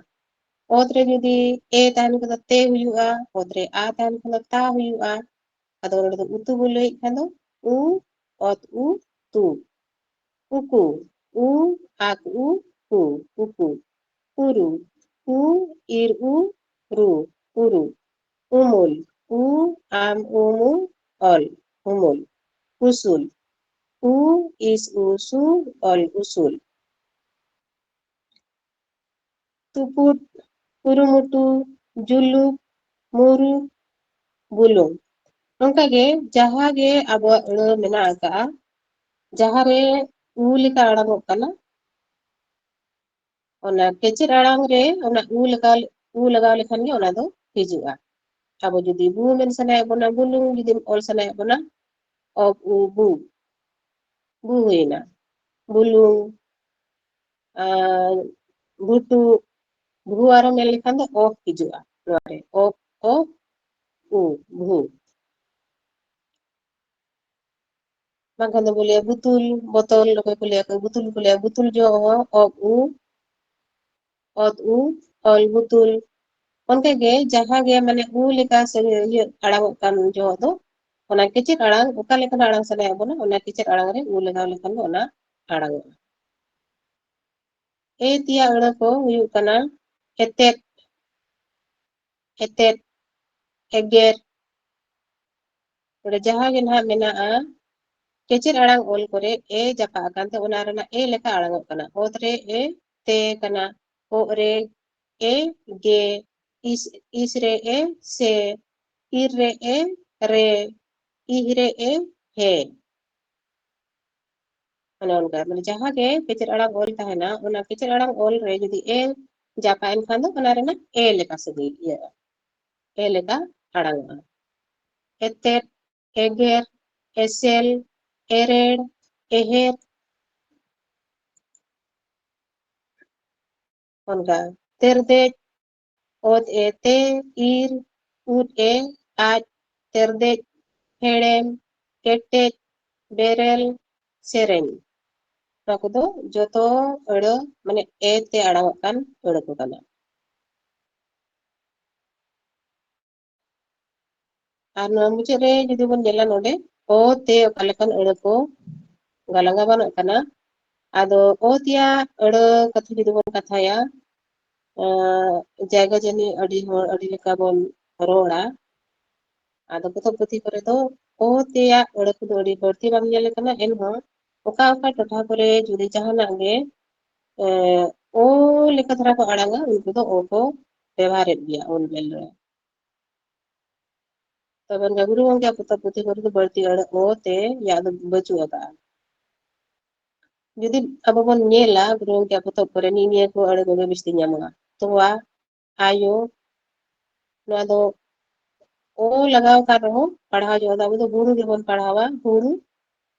ᱚᱛ ᱨᱮ ᱡᱩᱫᱤ ᱮ ᱛᱟᱦᱮᱱ ᱠᱷᱟᱱ ᱫᱚ ᱛᱮ ᱦᱩᱭᱩᱜᱼᱟ, ᱚᱛ ᱨᱮ ᱟ ᱛᱟᱦᱮᱱ ᱠᱷᱟᱱ ᱫᱚ ᱛᱟ ᱦᱩᱭᱩᱜᱼᱟ᱾ ᱟᱫᱚ ᱚᱸᱰᱮ ᱫᱚ ᱩᱛᱩ ᱵᱚ ᱞᱟᱹᱭᱮᱫ ᱠᱷᱟᱱ ᱫᱚ ᱩ, ᱚᱛ, ᱩ, ᱛᱩ᱾ ᱩᱠᱩ, ᱩ, ᱟᱠ, ᱩ, ᱠᱩ, ᱩᱠᱩ᱾ ᱩᱨᱩ, ᱩ, ᱤᱨ, ᱩ, ᱨᱩ, ᱩᱨᱩ᱾ ᱩᱢᱩᱞ, ᱩ, ᱟᱢ, ᱩᱢ, ᱩ, ᱚᱞ, ᱩᱢᱩᱞ᱾ ᱩᱥᱩᱞ, ᱩ, ᱤᱥ, ᱩ, ᱥᱩ, ᱚᱞ, ᱩᱥᱩᱞ᱾ ᱛᱩᱯᱩᱫ, ᱠᱩᱨᱩᱢᱩᱴᱩ, ᱡᱩᱞᱩᱯ, ᱢᱩᱨᱩ, ᱵᱩᱞᱩᱝ᱾ ᱚᱱᱠᱟᱜᱮ ᱡᱟᱦᱟᱸ ᱜᱮ ᱟᱵᱚᱣᱟᱜ ᱟᱹᱲᱟᱹ ᱢᱮᱱᱟᱜ ᱟᱠᱟᱜᱼᱟ, ᱡᱟᱦᱟᱸ ᱨᱮ ᱩ ᱞᱮᱠᱟ ᱟᱲᱟᱝᱚᱜ ᱠᱟᱱᱟ, ᱚᱱᱟ ᱠᱮᱪᱮᱫ ᱟᱲᱟᱝ ᱨᱮ ᱚᱱᱟ ᱩ ᱞᱟᱜᱟᱣ, ᱩ ᱞᱟᱜᱟᱣ ᱞᱮᱠᱷᱟᱱ ᱜᱮ ᱚᱱᱟ ᱫᱚ ᱦᱤᱡᱩᱜᱼᱟ᱾ ᱟᱵᱚ ᱡᱩᱫᱤ ᱵᱩ ᱢᱮᱱ ᱥᱟᱱᱟᱭᱮᱫ ᱵᱚᱱᱟ, ᱵᱩᱞᱩᱝ ᱡᱩᱫᱤ ᱚᱞ ᱥᱟᱱᱟᱭᱮᱫ ᱵᱚᱱᱟ, ᱚᱵ ᱩ ᱵᱩ, ᱵᱩ ᱦᱩᱭᱱᱟ᱾ ᱵᱩᱞᱩᱝ, ᱟᱨ ᱵᱷᱩᱴᱩ, ᱵᱷᱩ ᱟᱨᱦᱚᱸ ᱢᱮᱱ ᱞᱮᱠᱷᱟᱱ ᱫᱚ ᱚᱵ ᱦᱤᱡᱩᱜᱼᱟ ᱱᱚᱣᱟ ᱨᱮ, ᱚᱵ, ᱚᱵ, ᱩ, ᱵᱷᱩ᱾ ᱵᱟᱝᱠᱷᱟᱱ ᱫᱚ ᱵᱚ ᱞᱟᱹᱭᱟ ᱵᱩᱛᱩᱞ, ᱵᱚᱛᱚᱞ, ᱚᱠᱚᱭ ᱠᱚ ᱞᱟᱹᱭᱟ ᱠᱚ ᱵᱩᱛᱩᱞ ᱠᱚ ᱞᱟᱹᱭᱟ, ᱵᱩᱛᱩᱞ ᱡᱚ ᱦᱚᱸ ᱚᱵ ᱩ, ᱚᱛ ᱩ, ᱚᱞ ᱵᱩᱛᱩᱞ᱾ ᱚᱱᱠᱟ ᱜᱮ ᱡᱟᱦᱟᱸ ᱜᱮ ᱢᱟᱱᱮ ᱩ ᱞᱮᱠᱟ ᱥᱮ ᱤᱭᱟᱹ ᱟᱲᱟᱝᱚᱜ ᱠᱟᱱ ᱡᱚᱦᱚᱜ ᱫᱚ, ᱚᱱᱟ ᱠᱮᱪᱮᱫ ᱟᱲᱟᱝ ᱚᱠᱟ ᱞᱮᱠᱟᱱᱟᱜ ᱟᱲᱟᱝ ᱥᱟᱱᱟᱭᱮᱫ ᱵᱚᱱᱟ, ᱚᱱᱟ ᱠᱮᱪᱮᱫ ᱟᱲᱟᱝ ᱨᱮ ᱩ ᱞᱟᱜᱟᱣ ᱞᱮᱠᱷᱟᱱ ᱫᱚ ᱚᱱᱟ ᱟᱲᱟᱝᱚᱜᱼᱟ᱾ ᱮ ᱛᱮᱭᱟᱜ ᱟᱹᱲᱟᱹ ᱠᱚ ᱦᱩᱭᱩᱜ ᱠᱟᱱᱟ ᱮᱛᱮᱫ, ᱮᱛᱮᱫ, ᱮᱜᱮᱨ᱾ ᱱᱚᱰᱮ ᱡᱟᱦᱟᱸ ᱜᱮ ᱱᱟᱦᱟᱜ ᱢᱮᱱᱟᱜᱼᱟ, ᱠᱮᱪᱮᱫ ᱟᱲᱟᱝ ᱚᱞ ᱠᱚᱨᱮ ᱮ ᱡᱟᱯᱟᱜ ᱟᱠᱟᱱ ᱛᱮ ᱚᱱᱟ ᱨᱮᱱᱟᱜ ᱮ ᱞᱮᱠᱟ ᱟᱲᱟᱝᱚᱜ ᱠᱟᱱᱟ᱾ ᱚᱛ ᱨᱮ ᱮ ᱛᱮ ᱠᱟᱱᱟ, ᱚᱜ ᱨᱮ ᱮ ᱜᱮ, ᱤᱥ, ᱤᱥ ᱨᱮ ᱮ ᱥᱮ, ᱤᱨ ᱨᱮ ᱮ ᱨᱮ, ᱤᱦ ᱨᱮ ᱮ ᱦᱮ᱾ ᱚᱱᱮ ᱚᱱᱠᱟ, ᱢᱟᱱᱮ ᱡᱟᱦᱟᱸ ᱜᱮ ᱠᱮᱪᱮᱫ ᱟᱲᱟᱝ ᱚᱞ ᱛᱟᱦᱮᱱᱟ, ᱚᱱᱟ ᱠᱮᱪᱮᱫ ᱟᱲᱟᱝ ᱚᱞ ᱨᱮ ᱡᱩᱫᱤ ᱮ ᱡᱟᱯᱟᱜ ᱮᱱ ᱠᱷᱟᱱ ᱫᱚ ᱚᱱᱟ ᱨᱮᱱᱟᱜ ᱮ ᱞᱮᱠᱟ ᱥᱟᱹᱜᱟᱹᱭ ᱤᱭᱟᱹᱜᱼᱟ, ᱮ ᱞᱮᱠᱟ ᱟᱲᱟᱝᱚᱜᱼᱟ᱾ ᱮᱛᱮᱫ, ᱮᱜᱮᱨ, ᱮᱥᱮᱞ, ᱮᱨᱮᱲ, ᱮᱦᱮᱨ᱾ ᱚᱱᱠᱟ ᱛᱮᱨᱫᱮᱡ, ᱚᱛ ᱮ ᱛᱮ, ᱤᱨ, ᱩᱫ ᱮ ᱟᱡ, ᱛᱮᱨᱫᱮᱡ, ᱦᱮᱲᱮᱢ, ᱠᱮᱴᱮᱡ, ᱵᱮᱨᱮᱞ, ᱥᱮᱨᱮᱧ᱾ ᱱᱚᱣᱟ ᱠᱚᱫᱚ ᱡᱚᱛᱚ ᱟᱹᱲᱟᱹ ᱢᱟᱱᱮ ᱮ ᱛᱮ ᱟᱲᱟᱝᱚᱜ ᱠᱟᱱ ᱟᱹᱲᱟᱹ ᱠᱚ ᱠᱟᱱᱟ᱾ ᱟᱨ ᱱᱚᱣᱟ ᱢᱩᱪᱟᱹᱫ ᱨᱮ ᱡᱩᱫᱤ ᱵᱚᱱ ᱧᱮᱞᱟ ᱱᱚᱰᱮ, ᱚ ᱛᱮ ᱚᱠᱟ ᱞᱮᱠᱟᱱ ᱟᱹᱲᱟᱹ ᱠᱚ ᱜᱟᱞᱟᱝ ᱜᱟᱵᱟᱱᱚᱜ ᱠᱟᱱᱟ᱾ ᱟᱫᱚ ᱚ ᱛᱮᱭᱟᱜ ᱟᱹᱲᱟᱹ ᱠᱟᱛᱷᱟ ᱡᱩᱫᱤ ᱵᱚᱱ ᱠᱟᱛᱷᱟᱭᱟ, ᱟᱸ, ᱡᱟᱭᱜᱟ ᱡᱟᱹᱱᱤᱡ ᱟᱹᱰᱤ ᱦᱚᱲ ᱟᱹᱰᱤ ᱞᱮᱠᱟ ᱵᱚᱱ ᱨᱚᱲᱟ᱾ ᱟᱫᱚ ᱯᱚᱛᱚᱵ ᱯᱩᱛᱷᱤ ᱠᱚᱨᱮ ᱫᱚ ᱚ ᱛᱮᱭᱟᱜ ᱟᱹᱲᱟᱹ ᱠᱚᱫᱚ ᱟᱹᱰᱤ ᱵᱟᱹᱲᱛᱤ ᱵᱟᱝ ᱧᱮᱞ ᱟᱠᱟᱱᱟ, ᱮᱱᱦᱚᱸ ᱚᱠᱟ ᱚᱠᱟ ᱴᱚᱴᱷᱟ ᱠᱚᱨᱮ ᱡᱩᱫᱤ ᱡᱟᱦᱟᱱᱟᱜ ᱜᱮ, ᱮ, ᱚ ᱞᱮᱠᱟ ᱫᱷᱟᱨᱟ ᱠᱚ ᱟᱲᱟᱝᱟ, ᱩᱱᱠᱩ ᱫᱚ ᱚ ᱠᱚ ᱵᱮᱵᱷᱟᱨᱮᱫ ᱜᱮᱭᱟ ᱚᱞ ᱵᱮᱞ ᱨᱮ᱾ ᱛᱚᱵᱮ ᱚᱱᱠᱟ ᱜᱩᱨᱩ ᱜᱚᱢᱠᱮᱭᱟᱜ ᱯᱚᱛᱚᱵ ᱯᱩᱛᱷᱤ ᱠᱚᱨᱮ ᱫᱚ ᱵᱟᱹᱲᱛᱤ ᱟᱹᱲᱟᱹ ᱚ ᱛᱮ ᱭᱟᱜ ᱫᱚ ᱵᱟᱹᱪᱩᱜ ᱟᱠᱟᱜᱼᱟ᱾ ᱡᱩᱫᱤ ᱟᱵᱚ ᱵᱚᱱ ᱧᱮᱞᱟ ᱜᱩᱨᱩ ᱜᱚᱢᱠᱮᱭᱟᱜ ᱯᱚᱛᱚᱵ ᱠᱚᱨᱮ, ᱱᱤᱜ ᱱᱤᱭᱟᱹ ᱠᱚ ᱟᱹᱲᱟᱹ ᱠᱚᱜᱮ ᱵᱤᱥᱛᱤ ᱧᱟᱢᱚᱜᱼᱟ᱾ ᱛᱚᱣᱟ, ᱟᱭᱳ, ᱱᱚᱣᱟ ᱫᱚ ᱚ ᱞᱟᱜᱟᱣ ᱟᱠᱟᱱ ᱨᱮᱦᱚᱸ ᱯᱟᱲᱦᱟᱣ ᱡᱚᱦᱚᱜ ᱫᱚ ᱟᱵᱚ ᱫᱚ ᱦᱩᱲᱩ ᱜᱮᱵᱚᱱ ᱯᱟᱲᱦᱟᱣᱟ, ᱦᱩᱲᱩ,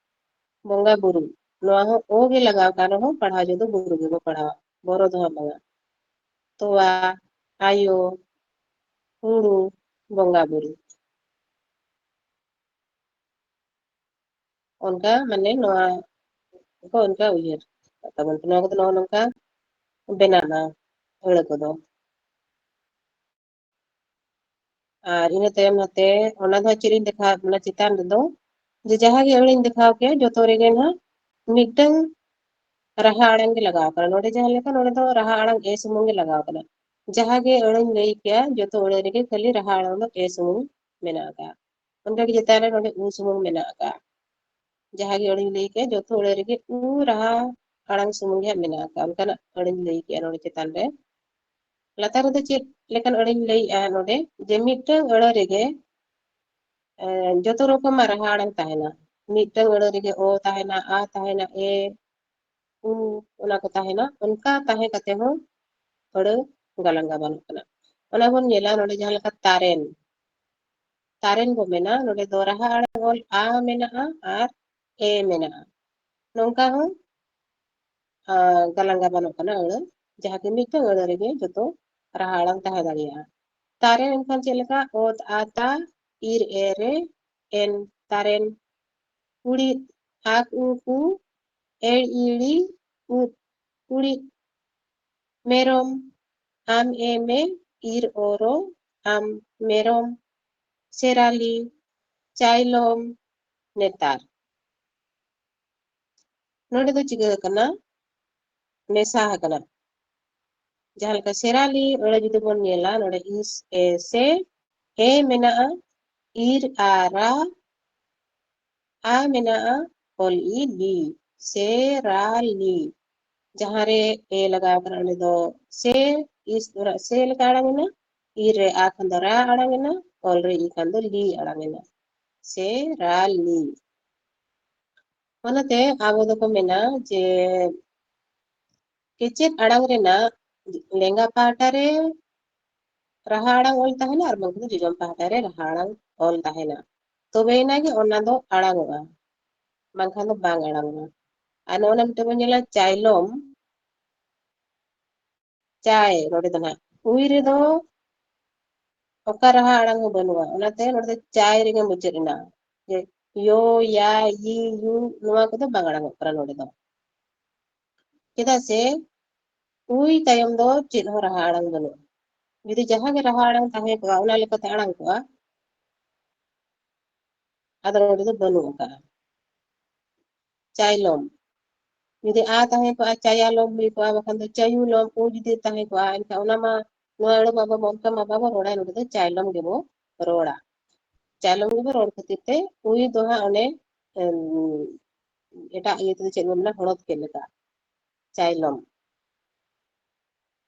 ᱵᱚᱸᱜᱟ ᱵᱩᱨᱩ᱾ ᱱᱚᱣᱟ ᱦᱚᱸ ᱚ ᱜᱮ ᱞᱟᱜᱟᱣ ᱟᱠᱟᱱ ᱨᱮᱦᱚᱸ ᱯᱟᱲᱦᱟᱣ ᱡᱚᱦᱚᱜ ᱫᱚ ᱵᱩᱨᱩ ᱜᱮᱵᱚᱱ ᱯᱟᱲᱦᱟᱣᱟ, ᱵᱚᱨᱚ ᱫᱚ ᱦᱟᱸᱜ ᱵᱟᱝᱟ᱾ ᱛᱚᱣᱟ, ᱟᱭᱳ, ᱦᱩᱲᱩ, ᱵᱚᱸᱜᱟ ᱵᱩᱨᱩ᱾ ᱚᱱᱠᱟ ᱢᱟᱱᱮ ᱱᱚᱣᱟ ᱠᱚ ᱚᱱᱠᱟ ᱩᱭᱦᱟᱹᱨ ᱠᱟᱜ ᱛᱟᱵᱚᱱ ᱯᱮ᱾ ᱱᱚᱣᱟ ᱠᱚᱫᱚ ᱱᱚᱜᱼᱚ ᱱᱚᱝᱠᱟ ᱵᱮᱱᱟᱜᱼᱟ ᱟᱹᱲᱟᱹ ᱠᱚᱫᱚ᱾ ᱟᱨ ᱤᱱᱟᱹ ᱛᱟᱭᱚᱢ ᱱᱚᱛᱮ ᱚᱱᱟ ᱫᱚ ᱪᱮᱫ ᱤᱧ ᱫᱮᱠᱷᱟᱣ ᱵᱚᱱᱟ ᱪᱮᱛᱟᱱ ᱨᱮᱫᱚ, ᱡᱮ ᱡᱟᱦᱟᱸ ᱜᱮ ᱟᱹᱲᱟᱹᱧ ᱫᱮᱠᱷᱟᱣ ᱠᱮᱭᱟ, ᱡᱚᱛᱚ ᱨᱮᱜᱮ ᱱᱟᱦᱟᱜ ᱢᱤᱫᱴᱟᱝ ᱨᱟᱦᱟ ᱟᱲᱟᱝ ᱜᱮ ᱞᱟᱜᱟᱣ ᱠᱟᱱᱟ᱾ ᱱᱚᱰᱮ ᱡᱟᱦᱟᱸ ᱞᱮᱠᱟ, ᱱᱚᱰᱮ ᱫᱚ ᱨᱟᱦᱟ ᱟᱲᱟᱝ ᱮ ᱥᱩᱢᱩᱝ ᱜᱮ ᱞᱟᱜᱟᱣ ᱠᱟᱱᱟ᱾ ᱡᱟᱦᱟᱸ ᱜᱮ ᱟᱹᱲᱟᱹᱧ ᱞᱟᱹᱭ ᱠᱮᱭᱟ, ᱡᱚᱛᱚ ᱟᱹᱲᱟᱹ ᱨᱮᱜᱮ ᱠᱷᱟᱹᱞᱤ ᱨᱟᱦᱟ ᱟᱲᱟᱝ ᱫᱚ ᱮ ᱥᱩᱢᱩᱝ ᱢᱮᱱᱟᱜ ᱟᱠᱟᱫᱼᱟ᱾ ᱚᱱᱠᱟ ᱜᱮ ᱪᱮᱛᱟᱱ ᱨᱮ ᱱᱚᱰᱮ ᱩ ᱥᱩᱢᱩᱝ ᱢᱮᱱᱟᱜ ᱟᱠᱟᱫᱼᱟ᱾ ᱡᱟᱦᱟᱸ ᱜᱮ ᱟᱹᱲᱟᱹᱧ ᱞᱟᱹᱭ ᱠᱮᱫ, ᱡᱚᱛᱚ ᱟᱹᱲᱟᱹ ᱨᱮᱜᱮ ᱩ ᱨᱟᱦᱟ ᱟᱲᱟᱝ ᱥᱩᱢᱩᱝ ᱜᱮ ᱦᱟᱸᱜ ᱢᱮᱱᱟᱜ ᱟᱠᱟᱫᱼᱟ᱾ ᱚᱱᱠᱟᱱᱟᱜ ᱟᱹᱲᱟᱹᱧ ᱞᱟᱹᱭ ᱠᱮᱫᱼᱟ ᱱᱚᱰᱮ ᱪᱮᱛᱟᱱ ᱨᱮ᱾ ᱞᱟᱛᱟᱨ ᱨᱮᱫᱚ ᱪᱮᱫ ᱞᱮᱠᱟᱱ ᱟᱹᱲᱟᱹᱧ ᱞᱟᱹᱭᱮᱜᱼᱟ ᱱᱚᱰᱮ? ᱡᱮ ᱢᱤᱫᱴᱟᱝ ᱟᱹᱲᱟᱹ ᱨᱮᱜᱮ, ᱮ, ᱡᱚᱛᱚ ᱨᱚᱠᱚᱢᱟᱜ ᱨᱟᱦᱟ ᱟᱲᱟᱝ ᱛᱟᱦᱮᱱᱟ᱾ ᱢᱤᱫᱴᱟᱝ ᱟᱹᱲᱟᱹ ᱨᱮᱜᱮ ᱚ ᱛᱟᱦᱮᱱᱟ, ᱟ ᱛᱟᱦᱮᱱᱟ, ᱮ, ᱩ, ᱚᱱᱟ ᱠᱚ ᱛᱟᱦᱮᱱᱟ᱾ ᱚᱱᱠᱟ ᱛᱟᱦᱮᱸ ᱠᱟᱛᱮ ᱦᱚᱸ ᱟᱹᱲᱟᱹ ᱜᱟᱞᱟᱝ ᱜᱟᱵᱟᱱᱚᱜ ᱠᱟᱱᱟ᱾ ᱚᱱᱟ ᱵᱚᱱ ᱧᱮᱞᱟ ᱱᱚᱰᱮ ᱡᱟᱦᱟᱸ ᱞᱮᱠᱟ ᱛᱟᱨᱮᱱ, ᱛᱟᱨᱮᱱ ᱵᱚ ᱢᱮᱱᱟ, ᱱᱚᱰᱮ ᱫᱚ ᱨᱟᱦᱟ ᱟᱲᱟᱝ ᱚᱞ ᱟ ᱢᱮᱱᱟᱜᱼᱟ ᱟᱨ ᱮ ᱢᱮᱱᱟᱜᱼᱟ᱾ ᱱᱚᱝᱠᱟ ᱦᱚᱸ, ᱟ, ᱜᱟᱞᱟᱝ ᱜᱟᱵᱟᱱᱚᱜ ᱠᱟᱱᱟ ᱟᱹᱲᱟᱹ, ᱡᱟᱦᱟᱸ ᱠᱤ ᱢᱤᱫᱴᱟᱝ ᱟᱹᱲᱟᱹ ᱨᱮᱜᱮ ᱡᱚᱛᱚ ᱨᱟᱦᱟ ᱟᱲᱟᱝ ᱛᱟᱦᱮᱸ ᱫᱟᱲᱮᱭᱟᱜᱼᱟ᱾ ᱛᱟᱨᱮᱱ ᱮᱱᱠᱷᱟᱱ ᱪᱮᱫ ᱞᱮᱠᱟ? ᱚᱛ, ᱟ, ᱛᱟ, ᱤᱨ, ᱮ, ᱨᱮ, ᱮᱱ, ᱛᱟᱨᱮᱱ᱾ ᱠᱩᱲᱤᱫ, ᱟᱠ, ᱩ, ᱠᱩ, ᱮᱲ, ᱤᱲᱤ, ᱩᱫ, ᱠᱩᱲᱤᱫ᱾ ᱢᱮᱨᱚᱢ, ᱟᱢ, ᱮ, ᱢᱮ, ᱤᱨ, ᱚ, ᱨᱚ, ᱟᱢ, ᱢᱮᱨᱚᱢ᱾ ᱥᱮᱨᱟᱞᱤ, ᱪᱟᱭᱞᱚᱢ, ᱱᱮᱛᱟᱨ᱾ ᱱᱚᱰᱮ ᱫᱚ ᱪᱤᱠᱟᱹ ᱟᱠᱟᱱᱟ? ᱢᱮᱥᱟ ᱟᱠᱟᱱᱟ᱾ ᱡᱟᱦᱟᱸ ᱞᱮᱠᱟ ᱥᱮᱨᱟᱞᱤ, ᱚᱸᱰᱮ ᱡᱩᱫᱤ ᱵᱚᱱ ᱧᱮᱞᱟ, ᱱᱚᱰᱮ ᱤᱥ, ᱮ, ᱥᱮ, ᱮ ᱢᱮᱱᱟᱜᱼᱟ, ᱤᱨ, ᱟ, ᱨᱟ, ᱟ ᱢᱮᱱᱟᱜᱼᱟ, ᱚᱞ, ᱤ, ᱞᱤ, ᱥᱮᱨᱟᱞᱤ᱾ ᱡᱟᱦᱟᱸ ᱨᱮ ᱮ ᱞᱟᱜᱟᱣ ᱟᱠᱟᱱᱟ, ᱚᱸᱰᱮ ᱫᱚ ᱥᱮ, ᱤᱥ ᱫᱚ ᱨᱟ-, ᱥᱮ ᱞᱮᱠᱟ ᱟᱲᱟᱝ ᱮᱱᱟ, ᱤᱨ ᱨᱮ ᱟ ᱠᱷᱟᱱ ᱫᱚ ᱨᱟ ᱟᱲᱟᱝ ᱮᱱᱟ, ᱚᱞ ᱨᱮ ᱤ ᱠᱷᱟᱱ ᱫᱚ ᱞᱤ ᱟᱲᱟᱝ ᱮᱱᱟ, ᱥᱮ ᱨᱟ ᱞᱤ᱾ ᱚᱱᱟᱛᱮ ᱟᱵᱚ ᱫᱚᱠᱚ ᱢᱮᱱᱟ ᱡᱮ ᱠᱮᱪᱮᱫ ᱟᱲᱟᱝ ᱨᱮᱱᱟᱜ ᱞᱮᱸᱜᱟ ᱯᱟᱦᱴᱟ ᱨᱮ ᱨᱟᱦᱟ ᱟᱲᱟᱝ ᱚᱞ ᱛᱟᱦᱮᱱᱟ ᱟᱨ ᱵᱟᱝᱠᱷᱟᱱ ᱫᱚ ᱡᱚᱡᱚᱢ ᱯᱟᱦᱴᱟ ᱨᱮ ᱨᱟᱦᱟ ᱟᱲᱟᱝ ᱚᱞ ᱛᱟᱦᱮᱱᱟ, ᱛᱚᱵᱮᱭᱮᱱᱟ ᱜᱮ ᱚᱱᱟ ᱫᱚ ᱟᱲᱟᱝᱚᱜᱼᱟ, ᱵᱟᱝᱠᱷᱟᱱ ᱫᱚ ᱵᱟᱝ ᱟᱲᱟᱝᱚᱜᱼᱟ᱾ ᱟᱨ ᱱᱚᱜᱼᱚ ᱱᱟ ᱢᱤᱫᱴᱮᱱ ᱵᱚᱱ ᱧᱮᱞᱟ ᱪᱟᱭᱞᱚᱢ, ᱪᱟᱭ, ᱱᱚᱰᱮ ᱫᱚ ᱱᱟᱦᱟᱜ ᱩᱭ ᱨᱮᱫᱚ ᱚᱠᱟ ᱨᱟᱦᱟ ᱟᱲᱟᱝ ᱦᱚᱸ ᱵᱟᱹᱱᱩᱜᱼᱟ, ᱚᱱᱟᱛᱮ ᱱᱚᱰᱮ ᱫᱚ ᱪᱟᱭ ᱨᱮᱜᱮ ᱢᱩᱪᱟᱹᱫ ᱮᱱᱟ᱾ ᱡᱮ ᱭᱚ, ᱭᱟ, ᱭᱤ, ᱭᱩ, ᱱᱚᱣᱟ ᱠᱚᱫᱚ ᱵᱟᱝ ᱟᱲᱟᱝᱚᱜ ᱠᱟᱱᱟ ᱱᱚᱰᱮ ᱫᱚ, ᱪᱮᱫᱟᱜ ᱥᱮ ᱩᱭ ᱛᱟᱭᱚᱢ ᱫᱚ ᱪᱮᱫ ᱦᱚᱸ ᱨᱟᱦᱟ ᱟᱲᱟᱝ ᱵᱟᱹᱱᱩᱜᱼᱟ᱾ ᱡᱩᱫᱤ ᱡᱟᱦᱟᱸ ᱜᱮ ᱨᱟᱦᱟ ᱟᱲᱟᱝ ᱛᱟᱦᱮᱸ ᱠᱚᱜᱼᱟ, ᱚᱱᱟ ᱞᱮᱠᱟᱛᱮ ᱟᱲᱟᱝ ᱠᱚᱜᱼᱟ, ᱟᱫᱚ ᱱᱚᱰᱮ ᱫᱚ ᱵᱟᱹᱱᱩᱜ ᱟᱠᱟᱫᱼᱟ᱾ ᱪᱟᱭᱞᱚᱢ, ᱡᱩᱫᱤ ᱟ ᱛᱟᱦᱮᱸ ᱠᱚᱜᱼᱟ, ᱪᱟᱭᱟᱞᱚᱢ ᱦᱩᱭ ᱠᱚᱜᱼᱟ, ᱵᱟᱠᱷᱟᱱ ᱫᱚ ᱪᱟᱭᱩᱞᱚᱢ, ᱩ ᱡᱩᱫᱤ ᱛᱟᱦᱮᱸ ᱠᱚᱜᱼᱟ, ᱮᱱᱠᱷᱟᱱ ᱚᱱᱟ ᱢᱟ, ᱱᱚᱣᱟ ᱟᱹᱲᱟᱹ ᱢᱟ ᱟᱵᱚ ᱢᱟ ᱚᱱᱠᱟ ᱢᱟ ᱵᱟᱵᱚ ᱨᱚᱲᱟ, ᱱᱚᱰᱮ ᱫᱚ ᱪᱟᱭᱞᱚᱢ ᱜᱮᱵᱚ ᱨᱚᱲᱟ᱾ ᱪᱟᱭᱞᱚᱢ ᱜᱮᱵᱚ ᱨᱚᱲ ᱠᱷᱟᱹᱛᱤᱨ ᱛᱮ ᱩᱭ ᱫᱚ ᱦᱟᱸᱜ ᱚᱱᱮ, ᱮᱢ, ᱮᱴᱟᱜ ᱤᱭᱟᱹ ᱛᱮᱫᱚ ᱪᱮᱫ ᱵᱚ ᱢᱮᱱᱟ, ᱦᱚᱲᱚᱫ ᱠᱮᱫ ᱞᱮᱠᱟ᱾ ᱪᱟᱭᱞᱚᱢ᱾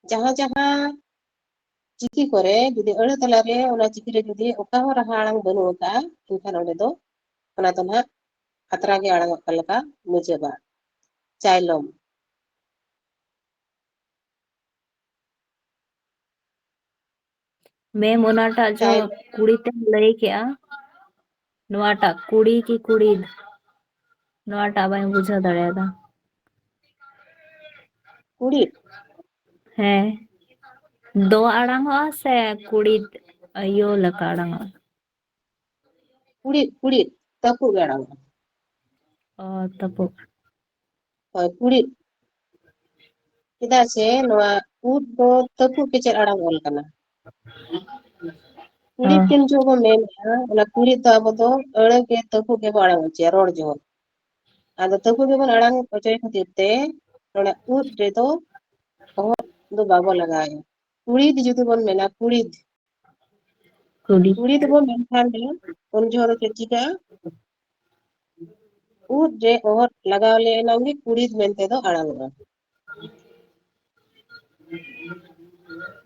ᱡᱟᱦᱟᱸ ᱡᱟᱦᱟᱸ ᱪᱤᱠᱤ ᱠᱚᱨᱮ ᱡᱩᱫᱤ ᱟᱹᱲᱟᱹ ᱛᱟᱞᱟᱨᱮ ᱚᱱᱟ ᱪᱤᱠᱤ ᱨᱮ ᱡᱩᱫᱤ ᱚᱠᱟ ᱦᱚᱸ ᱨᱟᱦᱟ ᱟᱲᱟᱝ ᱵᱟᱹᱱᱩᱜ ᱟᱠᱟᱫᱼᱟ, ᱮᱱᱠᱷᱟᱱ ᱚᱸᱰᱮ ᱫᱚ ᱚᱱᱟ ᱫᱚ ᱱᱟᱦᱟᱜ ᱟᱛᱨᱟ ᱜᱮ ᱟᱲᱟᱝᱚᱜ ᱠᱟᱱ ᱞᱮᱠᱟ ᱵᱩᱡᱷᱟᱹᱜᱼᱟ᱾ ᱪᱟᱭᱞᱚᱢ᱾ ᱢᱮᱢ, ᱚᱱᱟᱴᱟᱜ ᱡᱚ ᱪᱟᱭ- ᱠᱩᱲᱤ ᱛᱮᱢ ᱞᱟᱹᱭ ᱠᱮᱜᱼᱟ, ᱱᱚᱣᱟᱴᱟᱜ ᱠᱩᱲᱤ ᱠᱤ ᱠᱩᱲᱤᱫ? ᱱᱚᱣᱟᱴᱟᱜ ᱵᱟᱹᱧ ᱵᱩᱡᱷᱟᱹᱣ ᱫᱟᱲᱮᱭᱟᱫᱟ᱾ ᱠᱩᱲᱤᱫ? ᱦᱮᱸ, ᱫᱚ ᱟᱲᱟᱝᱚᱜᱼᱟ ᱥᱮ ᱠᱩᱲᱤᱫ ᱟᱭᱳ ᱞᱮᱠᱟ ᱟᱲᱟᱝᱚᱜᱼᱟ? ᱠᱩᱲᱤᱫ, ᱠᱩᱲᱤᱫ, ᱛᱟᱹᱯᱩᱜ ᱜᱮ ᱟᱲᱟᱝᱚᱜᱼᱟ᱾ ᱚ, ᱛᱟᱹᱯᱩᱜ᱾ ᱦᱳᱭ, ᱠᱩᱲᱤᱫ᱾ ᱪᱮᱫᱟᱜ ᱥᱮ ᱱᱚᱣᱟ ᱩᱫ ᱫᱚ ᱛᱟᱹᱯᱩᱜ ᱠᱮᱪᱮᱫ ᱟᱲᱟᱝ ᱚᱞ ᱠᱟᱱᱟ᱾ ᱠᱩᱲᱤᱫ ᱚ᱾ ᱛᱤᱱ ᱡᱚᱦᱚᱜ ᱵᱚᱱ ᱢᱮᱱᱮᱫᱼᱟ, ᱚᱱᱟ ᱠᱩᱲᱤᱫ ᱫᱚ ᱟᱵᱚ ᱫᱚ ᱟᱹᱲᱟᱹ ᱜᱮ ᱛᱟᱹᱯᱩᱜ ᱜᱮᱵᱚ ᱟᱲᱟᱝ ᱦᱚᱪᱚᱭᱟ, ᱨᱚᱲ ᱡᱚᱦᱚᱜ᱾ ᱟᱫᱚ ᱛᱟᱹᱯᱩᱜ ᱜᱮᱵᱚᱱ ᱟᱲᱟᱝ ᱦᱚᱪᱚᱭ ᱠᱷᱟᱹᱛᱤᱨ ᱛᱮ ᱱᱚᱰᱮ ᱩᱫ ᱨᱮᱫᱚ ᱚᱦᱚᱫ ᱫᱚ ᱵᱟᱵᱚ ᱞᱟᱜᱟᱣᱮᱫᱼᱟ᱾ ᱠᱩᱲᱤᱫ ᱡᱩᱫᱤ ᱵᱚᱱ ᱢᱮᱱᱟ, ᱠᱩᱲᱤᱫ, ᱠᱩᱲᱤᱫ᱾ ᱠᱩᱲᱤᱫ ᱵᱚᱱ ᱢᱮᱱᱠᱷᱟᱱ ᱫᱚ ᱩᱱ ᱡᱚᱦᱚᱜ ᱫᱚ ᱪᱮᱫ ᱪᱤᱠᱟᱹᱜᱼᱟ? ᱩᱫ ᱨᱮ ᱚᱦᱚᱫ ᱞᱟᱜᱟᱣ ᱞᱮᱱ ᱮᱱᱟᱝ ᱜᱮ ᱠᱩᱲᱤᱫ ᱢᱮᱱᱛᱮ ᱫᱚ ᱟᱲᱟᱝᱚᱜᱼᱟ᱾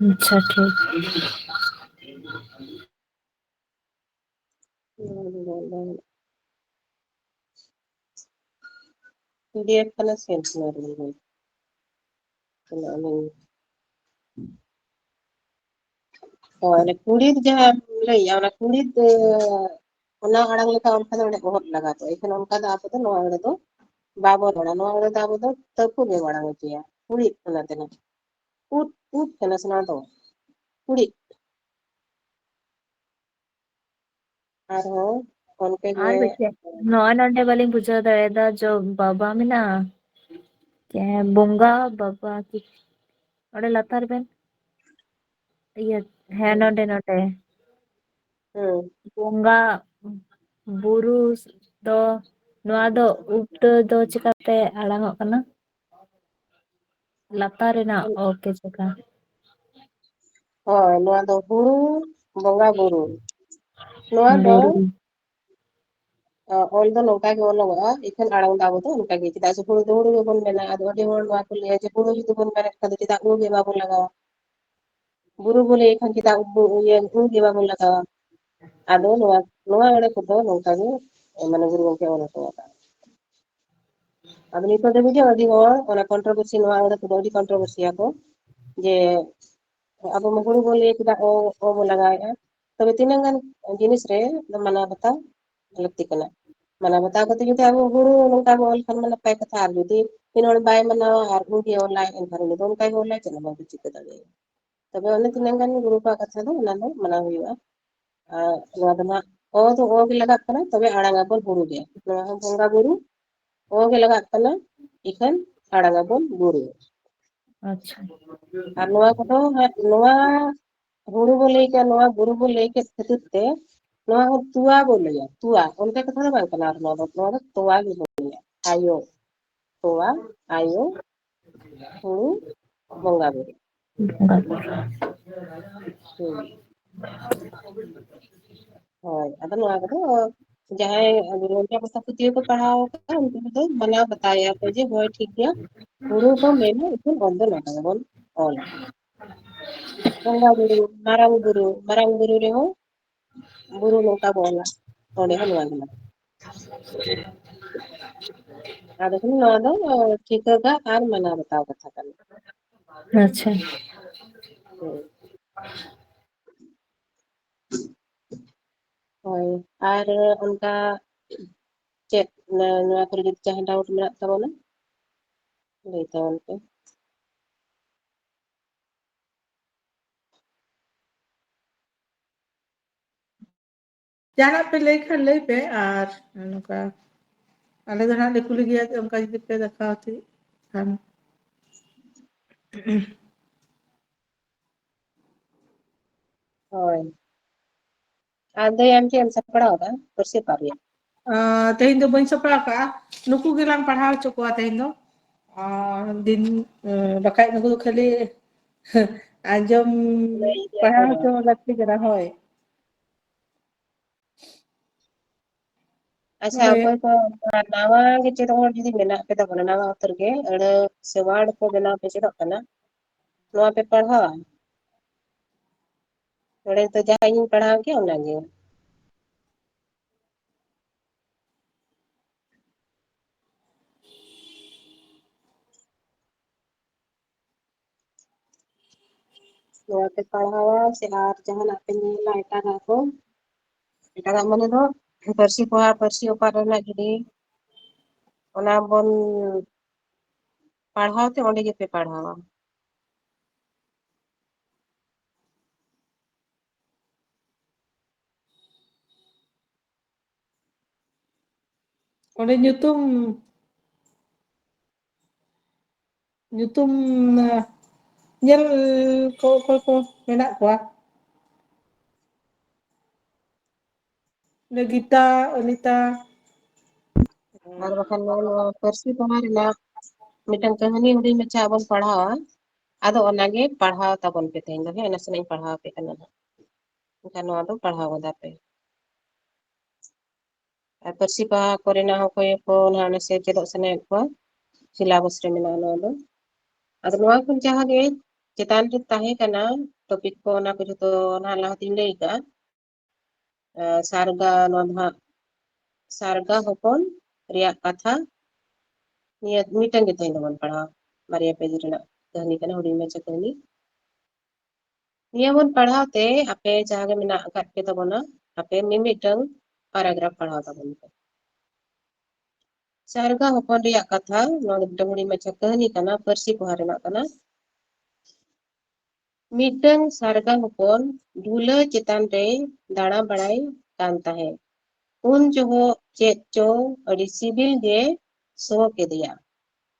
ᱟᱪᱪᱷᱟ, ᱴᱷᱤᱠ᱾ ᱯᱤ ᱰᱤ ᱮᱯᱷ ᱠᱟᱱᱟ ᱥᱮ ᱚᱱᱟ ᱨᱮ? ᱦᱳᱭ, ᱚᱱᱟ ᱠᱩᱬᱤᱫ ᱡᱟᱦᱟᱸ ᱞᱟᱹᱭᱟ, ᱚᱱᱟ ᱠᱩᱬᱤᱫ, ᱚᱱᱟ ᱟᱲᱟᱝ ᱞᱮᱠᱟ ᱚᱱᱠᱟ ᱫᱚ ᱚᱸᱰᱮ ᱚᱦᱚᱫ ᱞᱟᱜᱟᱣ ᱠᱚᱜᱼᱟ᱾ ᱮᱱᱠᱷᱟᱱ ᱚᱱᱠᱟ ᱫᱚ ᱟᱵᱚ ᱫᱚ ᱱᱚᱣᱟ ᱟᱲᱮ ᱫᱚ ᱵᱟᱵᱚ ᱨᱚᱲᱟ᱾ ᱱᱚᱣᱟ ᱟᱲᱮ ᱫᱚ ᱟᱵᱚ ᱫᱚ ᱛᱟᱹᱯᱩ ᱜᱮ ᱟᱲᱟᱝ ᱦᱚᱪᱚᱭᱟ᱾ ᱠᱩᱬᱤᱫ ᱚᱱᱟ ᱛᱮ ᱱᱟᱜ᱾ ᱩᱫ, ᱩᱫ ᱠᱟᱱᱟ ᱥᱮ ᱱᱚᱣᱟ ᱫᱚ? ᱠᱩᱬᱤᱫ᱾ ᱟᱨᱦᱚᱸ ᱚᱱᱠᱟ ᱜᱮ ᱟᱨ ᱪᱮᱫ? ᱱᱚᱜᱼᱚᱭ ᱱᱚᱰᱮ ᱵᱟᱹᱞᱤᱧ ᱵᱩᱡᱷᱟᱹᱣ ᱫᱟᱲᱮᱭᱟᱫᱟ, ᱡᱚ ᱵᱟᱵᱟ ᱢᱮᱱᱟᱜᱼᱟ? ᱪᱮᱫ ᱵᱚᱸᱜᱟ ᱵᱟᱵᱟ ᱠᱤ? ᱚᱸᱰᱮ ᱞᱟᱛᱟᱨ ᱵᱮᱱ, ᱤᱭᱟᱹ, ᱦᱮᱸ, ᱦᱩᱸ᱾ ᱱᱚᱰᱮ, ᱱᱚᱰᱮ᱾ ᱦᱩᱸ᱾ ᱵᱚᱸᱜᱟ ᱵᱩᱨᱩ ᱫᱚ, ᱱᱚᱣᱟ ᱫᱚ ᱩᱵ ᱫᱚ ᱪᱤᱠᱟᱛᱮ ᱟᱲᱟᱝ ᱚᱜ ᱠᱟᱱᱟ? ᱞᱟᱛᱟᱨ ᱨᱮᱱᱟᱜ ᱚ ᱠᱮ ᱡᱟᱭᱜᱟ᱾ ᱦᱳᱭ, ᱱᱚᱣᱟ ᱫᱚ ᱦᱩᱲᱩ ᱵᱚᱸᱜᱟ ᱵᱩᱨᱩ᱾ ᱱᱚᱣᱟ ᱫᱚ, ᱵᱩᱨᱩ᱾ ᱚ, ᱚᱞ ᱫᱚ ᱱᱚᱝᱠᱟ ᱜᱮ ᱚᱞᱚᱜᱚᱜᱼᱟ, ᱤᱠᱷᱟᱹᱱ ᱟᱲᱟᱝ ᱫᱚ ᱟᱵᱚ ᱫᱚ ᱚᱱᱠᱟ ᱜᱮ᱾ ᱪᱮᱫᱟᱜ ᱥᱮ ᱦᱩᱲᱩ ᱫᱚ ᱦᱩᱲᱩ ᱜᱮᱵᱚᱱ ᱢᱮᱱᱟ᱾ ᱟᱫᱚ ᱟᱹᱰᱤ ᱦᱚᱲ ᱱᱚᱣᱟ ᱠᱚ ᱞᱟᱹᱭᱟ ᱡᱮ ᱦᱩᱲᱩ ᱡᱩᱫᱤ ᱵᱚᱱ ᱢᱮᱱᱮᱫ ᱠᱷᱟᱱ ᱫᱚ ᱪᱮᱫᱟᱜ ᱩ ᱜᱮ ᱵᱟᱵᱚᱱ ᱞᱟᱜᱟᱣᱟ? ᱵᱩᱨᱩ ᱵᱚ ᱞᱟᱹᱭ ᱠᱷᱟᱱ ᱪᱮᱫᱟᱜ ᱩ, ᱤᱭᱟᱹ, ᱩ ᱜᱮ ᱵᱟᱵᱚᱱ ᱞᱟᱜᱟᱣᱟ? ᱟᱫᱚ ᱱᱚᱣᱟ, ᱱᱚᱣᱟ ᱟᱹᱲᱟᱹ ᱠᱚᱫᱚ ᱱᱚᱝᱠᱟ ᱜᱮ, ᱢᱟᱱᱮ, ᱜᱩᱨᱩ ᱜᱚᱢᱠᱮ ᱚᱞ ᱦᱚᱴᱚ ᱟᱠᱟᱫᱼᱟ᱾ ᱟᱫᱚ ᱱᱤᱛᱚᱜ ᱫᱷᱟᱹᱵᱤᱡ ᱦᱚᱸ ᱟᱹᱰᱤ ᱦᱚᱲ ᱚᱱᱟ controversy, ᱱᱚᱣᱟ ᱟᱹᱲᱟᱹ ᱠᱚᱫᱚ ᱟᱹᱰᱤ controversy ᱟᱠᱚ, ᱡᱮ ᱟᱵᱚ ᱢᱟ ᱦᱩᱲᱩ ᱵᱚᱱ ᱞᱟᱹᱭ ᱠᱮᱫᱟ, ᱚ, ᱚ ᱵᱚᱱ ᱞᱟᱜᱟᱣᱮᱫᱼᱟ᱾ ᱛᱚᱵᱮ ᱛᱤᱱᱟᱹᱜ ᱜᱟᱱ ᱡᱤᱱᱤᱥ ᱨᱮ ᱢᱟᱱᱟᱣ ᱵᱟᱛᱟᱣ ᱞᱟᱹᱠᱛᱤ ᱠᱟᱱᱟ᱾ ᱢᱟᱱᱟᱣ ᱵᱟᱛᱟᱣ ᱠᱟᱛᱮ ᱡᱩᱫᱤ ᱟᱵᱚ ᱦᱩᱲᱩ ᱱᱚᱝᱠᱟ ᱵᱚ ᱚᱞ ᱠᱷᱟᱱ ᱢᱟ ᱱᱟᱯᱟᱭ ᱠᱟᱛᱷᱟ, ᱟᱨ ᱡᱩᱫᱤ ᱢᱤᱫ ᱦᱚᱲ ᱵᱟᱭ ᱢᱟᱱᱟᱣᱟ ᱟᱨ ᱩᱱᱤ ᱚᱞᱟᱭ, ᱮᱱᱠᱷᱟᱱ ᱩᱱᱤ ᱫᱚ ᱚᱱᱠᱟ ᱜᱮ ᱚᱞᱟᱭ, ᱪᱮᱫ ᱦᱚᱸ ᱵᱟᱵᱚ ᱪᱤᱠᱟᱹ ᱫᱟᱲᱮᱭᱟᱜᱼᱟ᱾ ᱛᱚᱵᱮ ᱚᱱᱮ ᱛᱤᱱᱟᱹᱜ ᱜᱟᱱ ᱜᱩᱨᱩ ᱠᱚᱣᱟᱜ ᱠᱟᱛᱷᱟ ᱫᱚ ᱚᱱᱟ ᱫᱚ ᱢᱟᱱᱟᱣ ᱦᱩᱭᱩᱜᱼᱟ᱾ ᱟᱨ ᱱᱚᱣᱟ ᱫᱚ ᱱᱟᱜ ᱚ ᱫᱚ ᱚ ᱜᱮ ᱞᱟᱜᱟᱜ ᱠᱟᱱᱟ, ᱛᱚᱵᱮ ᱟᱲᱟᱝ ᱟᱵᱚᱱ ᱦᱩᱲᱩ ᱜᱮ᱾ ᱱᱚᱣᱟ ᱦᱚᱸ ᱵᱚᱸᱜᱟ ᱵᱩᱨᱩ ᱚ ᱜᱮ ᱞᱟᱜᱟᱜ ᱠᱟᱱᱟ, ᱤᱠᱷᱟᱹᱱ ᱟᱲᱟᱝ ᱟᱵᱚᱱ ᱵᱩᱨᱩ᱾ ᱟᱪᱪᱷᱟ᱾ ᱟᱨ ᱱᱚᱣᱟ ᱠᱚᱫᱚ ᱦᱟᱸᱜ, ᱱᱚᱣᱟ ᱦᱩᱲᱩ ᱵᱚ ᱞᱟᱹᱭ ᱠᱮᱫ, ᱱᱚᱣᱟ ᱵᱩᱨᱩ ᱵᱚ ᱞᱟᱹᱭ ᱠᱮᱫ ᱠᱷᱟᱹᱛᱤᱨ ᱛᱮ ᱱᱚᱣᱟ ᱦᱚᱸ ᱛᱩᱣᱟ ᱵᱚ ᱞᱟᱹᱭᱟ, ᱛᱩᱣᱟ᱾ ᱚᱱᱠᱟ ᱠᱟᱛᱷᱟ ᱫᱚ ᱵᱟᱝ ᱠᱟᱱᱟ, ᱟᱨ ᱱᱚᱣᱟ ᱫᱚ, ᱱᱚᱣᱟ ᱫᱚ ᱛᱚᱣᱟ ᱜᱮᱵᱚ ᱞᱟᱹᱭᱟ᱾ ᱟᱭᱳ, ᱛᱚᱣᱟ, ᱟᱭᱳ, ᱦᱩᱲᱩ, ᱵᱚᱸᱜᱟ ᱵᱩᱨᱩ᱾ ᱵᱚᱸᱜᱟ ᱵᱩᱨᱩ᱾ ᱦᱩᱸ᱾ ᱦᱳᱭ, ᱟᱫᱚ ᱱᱚᱣᱟ ᱠᱚᱫᱚ ᱡᱟᱦᱟᱸᱭ ᱟᱵᱚ ᱨᱮᱱ ᱯᱟᱹᱛᱭᱟᱹᱣ ᱠᱚ ᱯᱟᱲᱦᱟᱣ ᱟᱠᱟᱫᱟ, ᱩᱱᱠᱩ ᱠᱚᱫᱚ ᱢᱟᱱᱟᱣ ᱵᱟᱛᱟᱣᱮᱫᱼᱟ ᱠᱚ ᱡᱮ, ᱦᱳᱭ, ᱴᱷᱤᱠ ᱜᱮᱭᱟ, ᱦᱩᱲᱩ ᱠᱚ ᱢᱮᱱᱟ, ᱤᱠᱷᱟᱹᱱ ᱚᱞ ᱫᱚ ᱱᱚᱝᱠᱟ ᱜᱮᱵᱚᱱ ᱚᱞᱟ᱾ ᱵᱚᱸᱜᱟ ᱵᱩᱨᱩ, ᱢᱟᱨᱟᱝ ᱵᱩᱨᱩ, ᱢᱟᱨᱟᱝ ᱵᱩᱨᱩ ᱨᱮᱦᱚᱸ ᱵᱩᱨᱩ ᱱᱚᱝᱠᱟ ᱵᱚ ᱚᱞᱟ᱾ ᱚᱸᱰᱮ ᱦᱚᱸ ᱱᱚᱣᱟ ᱜᱮ ᱞᱟᱜᱟᱜᱼᱟ᱾ ᱟᱫᱚ ᱠᱷᱟᱱ ᱱᱚᱣᱟ ᱫᱚ ᱴᱷᱤᱠᱟᱹ ᱜᱟᱜ ᱟᱨ ᱢᱟᱱᱟᱣ ᱵᱟᱛᱟᱣ ᱠᱟᱛᱷᱟ ᱠᱟᱱᱟ᱾ ᱟᱪᱪᱷᱟ᱾ ᱦᱳᱭ, ᱟᱨ ᱚᱱᱠᱟ ᱪᱮᱫ ᱱᱚᱣᱟ ᱠᱚᱨᱮ ᱡᱩᱫᱤ ᱡᱟᱦᱟᱸ doubt ᱢᱮᱱᱟᱜ ᱛᱟᱵᱚᱱᱟ, ᱞᱟᱹᱭ ᱛᱟᱵᱚᱱ ᱯᱮ᱾ ᱡᱟᱦᱟᱱᱟᱜ ᱯᱮ ᱞᱟᱹᱭ ᱠᱷᱟᱱ ᱞᱟᱹᱭ ᱯᱮ, ᱟᱨ ᱱᱚᱝᱠᱟ ᱟᱞᱮ ᱫᱚ ᱱᱟᱦᱟᱜ ᱞᱮ ᱠᱩᱞᱤ ᱜᱮᱭᱟ, ᱚᱱᱠᱟ ᱡᱩᱫᱤ ᱯᱮ ᱫᱮᱠᱷᱟᱣ ᱛᱮ ᱠᱷᱟᱱ᱾ ᱦᱳᱭ᱾ ᱟᱨ ᱫᱟᱹᱭ, ᱟᱢ ᱪᱮᱫ ᱮᱢ ᱥᱟᱯᱲᱟᱣ ᱟᱠᱟᱫᱼᱟ ᱯᱟᱹᱨᱥᱤ ᱯᱟᱨ ᱨᱮᱭᱟᱜ? ᱟᱸ, ᱛᱮᱦᱮᱧ ᱫᱚ ᱵᱟᱹᱧ ᱥᱟᱯᱲᱟᱣ ᱟᱠᱟᱫᱼᱟ, ᱱᱩᱠᱩ ᱜᱮᱞᱟᱝ ᱯᱟᱲᱦᱟᱣ ᱦᱚᱪᱚ ᱠᱚᱣᱟ ᱛᱮᱦᱮᱧ ᱫᱚ᱾ ᱟᱨ ᱫᱤᱱ, ᱟᱸ, ᱵᱟᱠᱷᱟᱡ ᱱᱩᱠᱩ ᱫᱚ ᱠᱷᱟᱹᱞᱤ ᱟᱸᱡᱚᱢ ᱞᱟᱹᱭ ᱜᱮᱭᱟ ᱠᱚ ᱯᱟᱲᱦᱟᱣ ᱵᱟᱝ? ᱦᱚᱪᱚ ᱞᱟᱹᱠᱛᱤ ᱠᱟᱱᱟ᱾ ᱦᱳᱭ᱾ ᱟᱪᱪᱷᱟ, ᱦᱳᱭ᱾ ᱚᱠᱚᱭ ᱠᱚ ᱱᱟᱣᱟ ᱜᱮ ᱪᱮᱫ ᱦᱚᱲ ᱡᱩᱫᱤ ᱢᱮᱱᱟᱜ ᱯᱮ ᱛᱟᱵᱚᱱᱟ, ᱱᱟᱣᱟ ᱩᱛᱟᱹᱨ ᱜᱮ, ᱟᱹᱲᱟᱹ ᱥᱮ word ᱠᱚ ᱵᱮᱱᱟᱣ ᱯᱮ ᱪᱮᱫᱚᱜ ᱠᱟᱱᱟ, ᱱᱚᱣᱟ ᱯᱮ ᱯᱟᱲᱦᱟᱣᱟ? ᱱᱚᱰᱮ ᱱᱤᱛᱚᱜ ᱡᱟᱦᱟᱸ ᱤᱧᱤᱧ ᱯᱟᱲᱦᱟᱣ ᱠᱮᱫ, ᱚᱱᱟᱜᱮ᱾ ᱱᱚᱣᱟ ᱯᱮ ᱯᱟᱲᱦᱟᱣᱟ ᱥᱮ ᱟᱨ ᱡᱟᱦᱟᱱᱟᱜ ᱯᱮ ᱧᱮᱞᱟ ᱮᱴᱟᱜᱟᱜ ᱠᱚ? ᱮᱴᱟᱜᱟᱜ ᱢᱟᱱᱮ ᱫᱚ ᱯᱟᱹᱨᱥᱤ ᱯᱚᱦᱟ, ᱯᱟᱹᱨᱥᱤ ᱚᱯᱟᱨ ᱨᱮᱱᱟᱜ ᱡᱩᱫᱤ ᱚᱱᱟ ᱵᱚᱱ ᱯᱟᱲᱦᱟᱣ ᱛᱮ, ᱚᱸᱰᱮ ᱜᱮᱯᱮ ᱯᱟᱲᱦᱟᱣᱟ᱾ ᱚᱸᱰᱮ ᱧᱩᱛᱩᱢ, ᱧᱩᱛᱩᱢ, ᱧᱮᱞ ᱠᱚ ᱚᱠᱚᱭ ᱠᱚ ᱢᱮᱱᱟᱜ ᱠᱚᱣᱟ? ᱚᱸᱰᱮ ᱜᱤᱛᱟ, ᱚᱱᱤᱛᱟ᱾ ᱟᱨ ᱵᱟᱠᱷᱟᱱ ᱱᱚᱣᱟ, ᱱᱚᱣᱟ ᱯᱟᱹᱨᱥᱤ ᱯᱚᱦᱟ ᱨᱮᱱᱟᱜ ᱢᱤᱫᱴᱟᱝ ᱠᱟᱹᱦᱱᱤ ᱦᱩᱰᱤᱧ ᱢᱟᱪᱷᱟ ᱵᱚᱱ ᱯᱟᱲᱦᱟᱣᱟ, ᱟᱫᱚ ᱚᱱᱟᱜᱮ ᱯᱟᱲᱦᱟᱣ ᱛᱟᱵᱚᱱ ᱯᱮ ᱛᱮᱦᱮᱧ ᱫᱚ᱾ ᱦᱮᱸ, ᱱᱟᱥᱮᱱᱟᱜ ᱤᱧ ᱯᱟᱲᱦᱟᱣ ᱟᱯᱮ ᱠᱟᱱᱟ ᱱᱟᱦᱟᱜ, ᱮᱱᱠᱷᱟᱱ ᱱᱚᱣᱟ ᱫᱚ ᱯᱟᱲᱦᱟᱣ ᱜᱚᱫᱟ ᱯᱮ᱾ ᱟᱨ ᱯᱟᱹᱨᱥᱤ ᱯᱚᱦᱟ ᱠᱚᱨᱮᱱᱟᱜ ᱦᱚᱸ ᱚᱠᱚᱭ ᱠᱚ ᱱᱟᱦᱟᱜ ᱱᱟᱥᱮ ᱪᱮᱫᱚᱜ ᱥᱟᱱᱟᱭᱮᱫ ᱠᱚᱣᱟ, syllabus ᱨᱮ ᱢᱮᱱᱟᱜᱼᱟ ᱱᱚᱣᱟ ᱫᱚ᱾ ᱟᱫᱚ ᱱᱚᱣᱟ ᱠᱷᱚᱱ ᱡᱟᱦᱟᱸ ᱜᱮ ᱪᱮᱛᱟᱱ ᱨᱮ ᱛᱟᱦᱮᱸ ᱠᱟᱱᱟ topic ᱠᱚ, ᱚᱱᱟ ᱠᱚ ᱡᱷᱚᱛᱚ ᱱᱟᱦᱟᱜ ᱞᱟᱦᱟᱛᱤᱧ ᱞᱟᱹᱭ ᱠᱟᱜᱼᱟ᱾ ᱥᱟᱨᱜᱟ, ᱱᱚᱣᱟ ᱫᱚ ᱦᱟᱸᱜ ᱥᱟᱨᱜᱟ ᱦᱚᱯᱚᱱ ᱨᱮᱭᱟᱜ ᱠᱟᱛᱷᱟ᱾ ᱱᱤᱭᱟᱹ ᱢᱤᱫᱴᱟᱝ ᱜᱮ ᱛᱮᱦᱮᱧ ᱫᱚᱵᱚᱱ ᱯᱟᱲᱦᱟᱣᱟ, ᱵᱟᱨᱭᱟ ᱯᱮᱡᱽ ᱨᱮᱱᱟᱜ ᱠᱟᱹᱦᱱᱤ ᱠᱟᱱᱟ, ᱦᱩᱰᱤᱧ ᱢᱟᱪᱷᱟ ᱠᱟᱹᱦᱱᱤ᱾ ᱱᱤᱭᱟᱹ ᱵᱚᱱ ᱯᱟᱲᱦᱟᱣ ᱛᱮ ᱟᱯᱮ ᱡᱟᱦᱟᱸ ᱜᱮ ᱢᱮᱱᱟᱜ ᱟᱠᱟᱫ ᱯᱮ ᱛᱟᱵᱚᱱᱟ, ᱟᱯᱮ ᱢᱤᱢᱤᱫᱴᱟᱝ paragraph ᱯᱟᱲᱦᱟᱣ ᱛᱟᱵᱚᱱ ᱯᱮ᱾ ᱥᱟᱨᱜᱟ ᱦᱚᱯᱚᱱ ᱨᱮᱭᱟᱜ ᱠᱟᱛᱷᱟ, ᱱᱚᱣᱟ ᱫᱚ ᱢᱤᱫᱴᱟᱝ ᱦᱩᱰᱤᱧ ᱢᱟᱪᱷᱟ ᱠᱟᱹᱦᱱᱤ ᱠᱟᱱᱟ, ᱯᱟᱹᱨᱥᱤ ᱯᱚᱦᱟ ᱨᱮᱱᱟᱜ ᱠᱟᱱᱟ᱾ ᱢᱤᱫᱴᱟᱝ ᱥᱟᱨᱜᱟ ᱦᱚᱯᱚᱱ ᱰᱷᱩᱞᱟᱹ ᱪᱮᱛᱟᱱ ᱨᱮ ᱫᱟᱬᱟ ᱵᱟᱲᱟᱭ ᱠᱟᱱ ᱛᱟᱦᱮᱸᱫ᱾ ᱩᱱ ᱡᱚᱦᱚᱜ ᱪᱮᱫ ᱪᱚ ᱟᱹᱰᱤ ᱥᱤᱵᱤᱞ ᱜᱮ ᱥᱚ ᱠᱮᱫᱮᱭᱟ᱾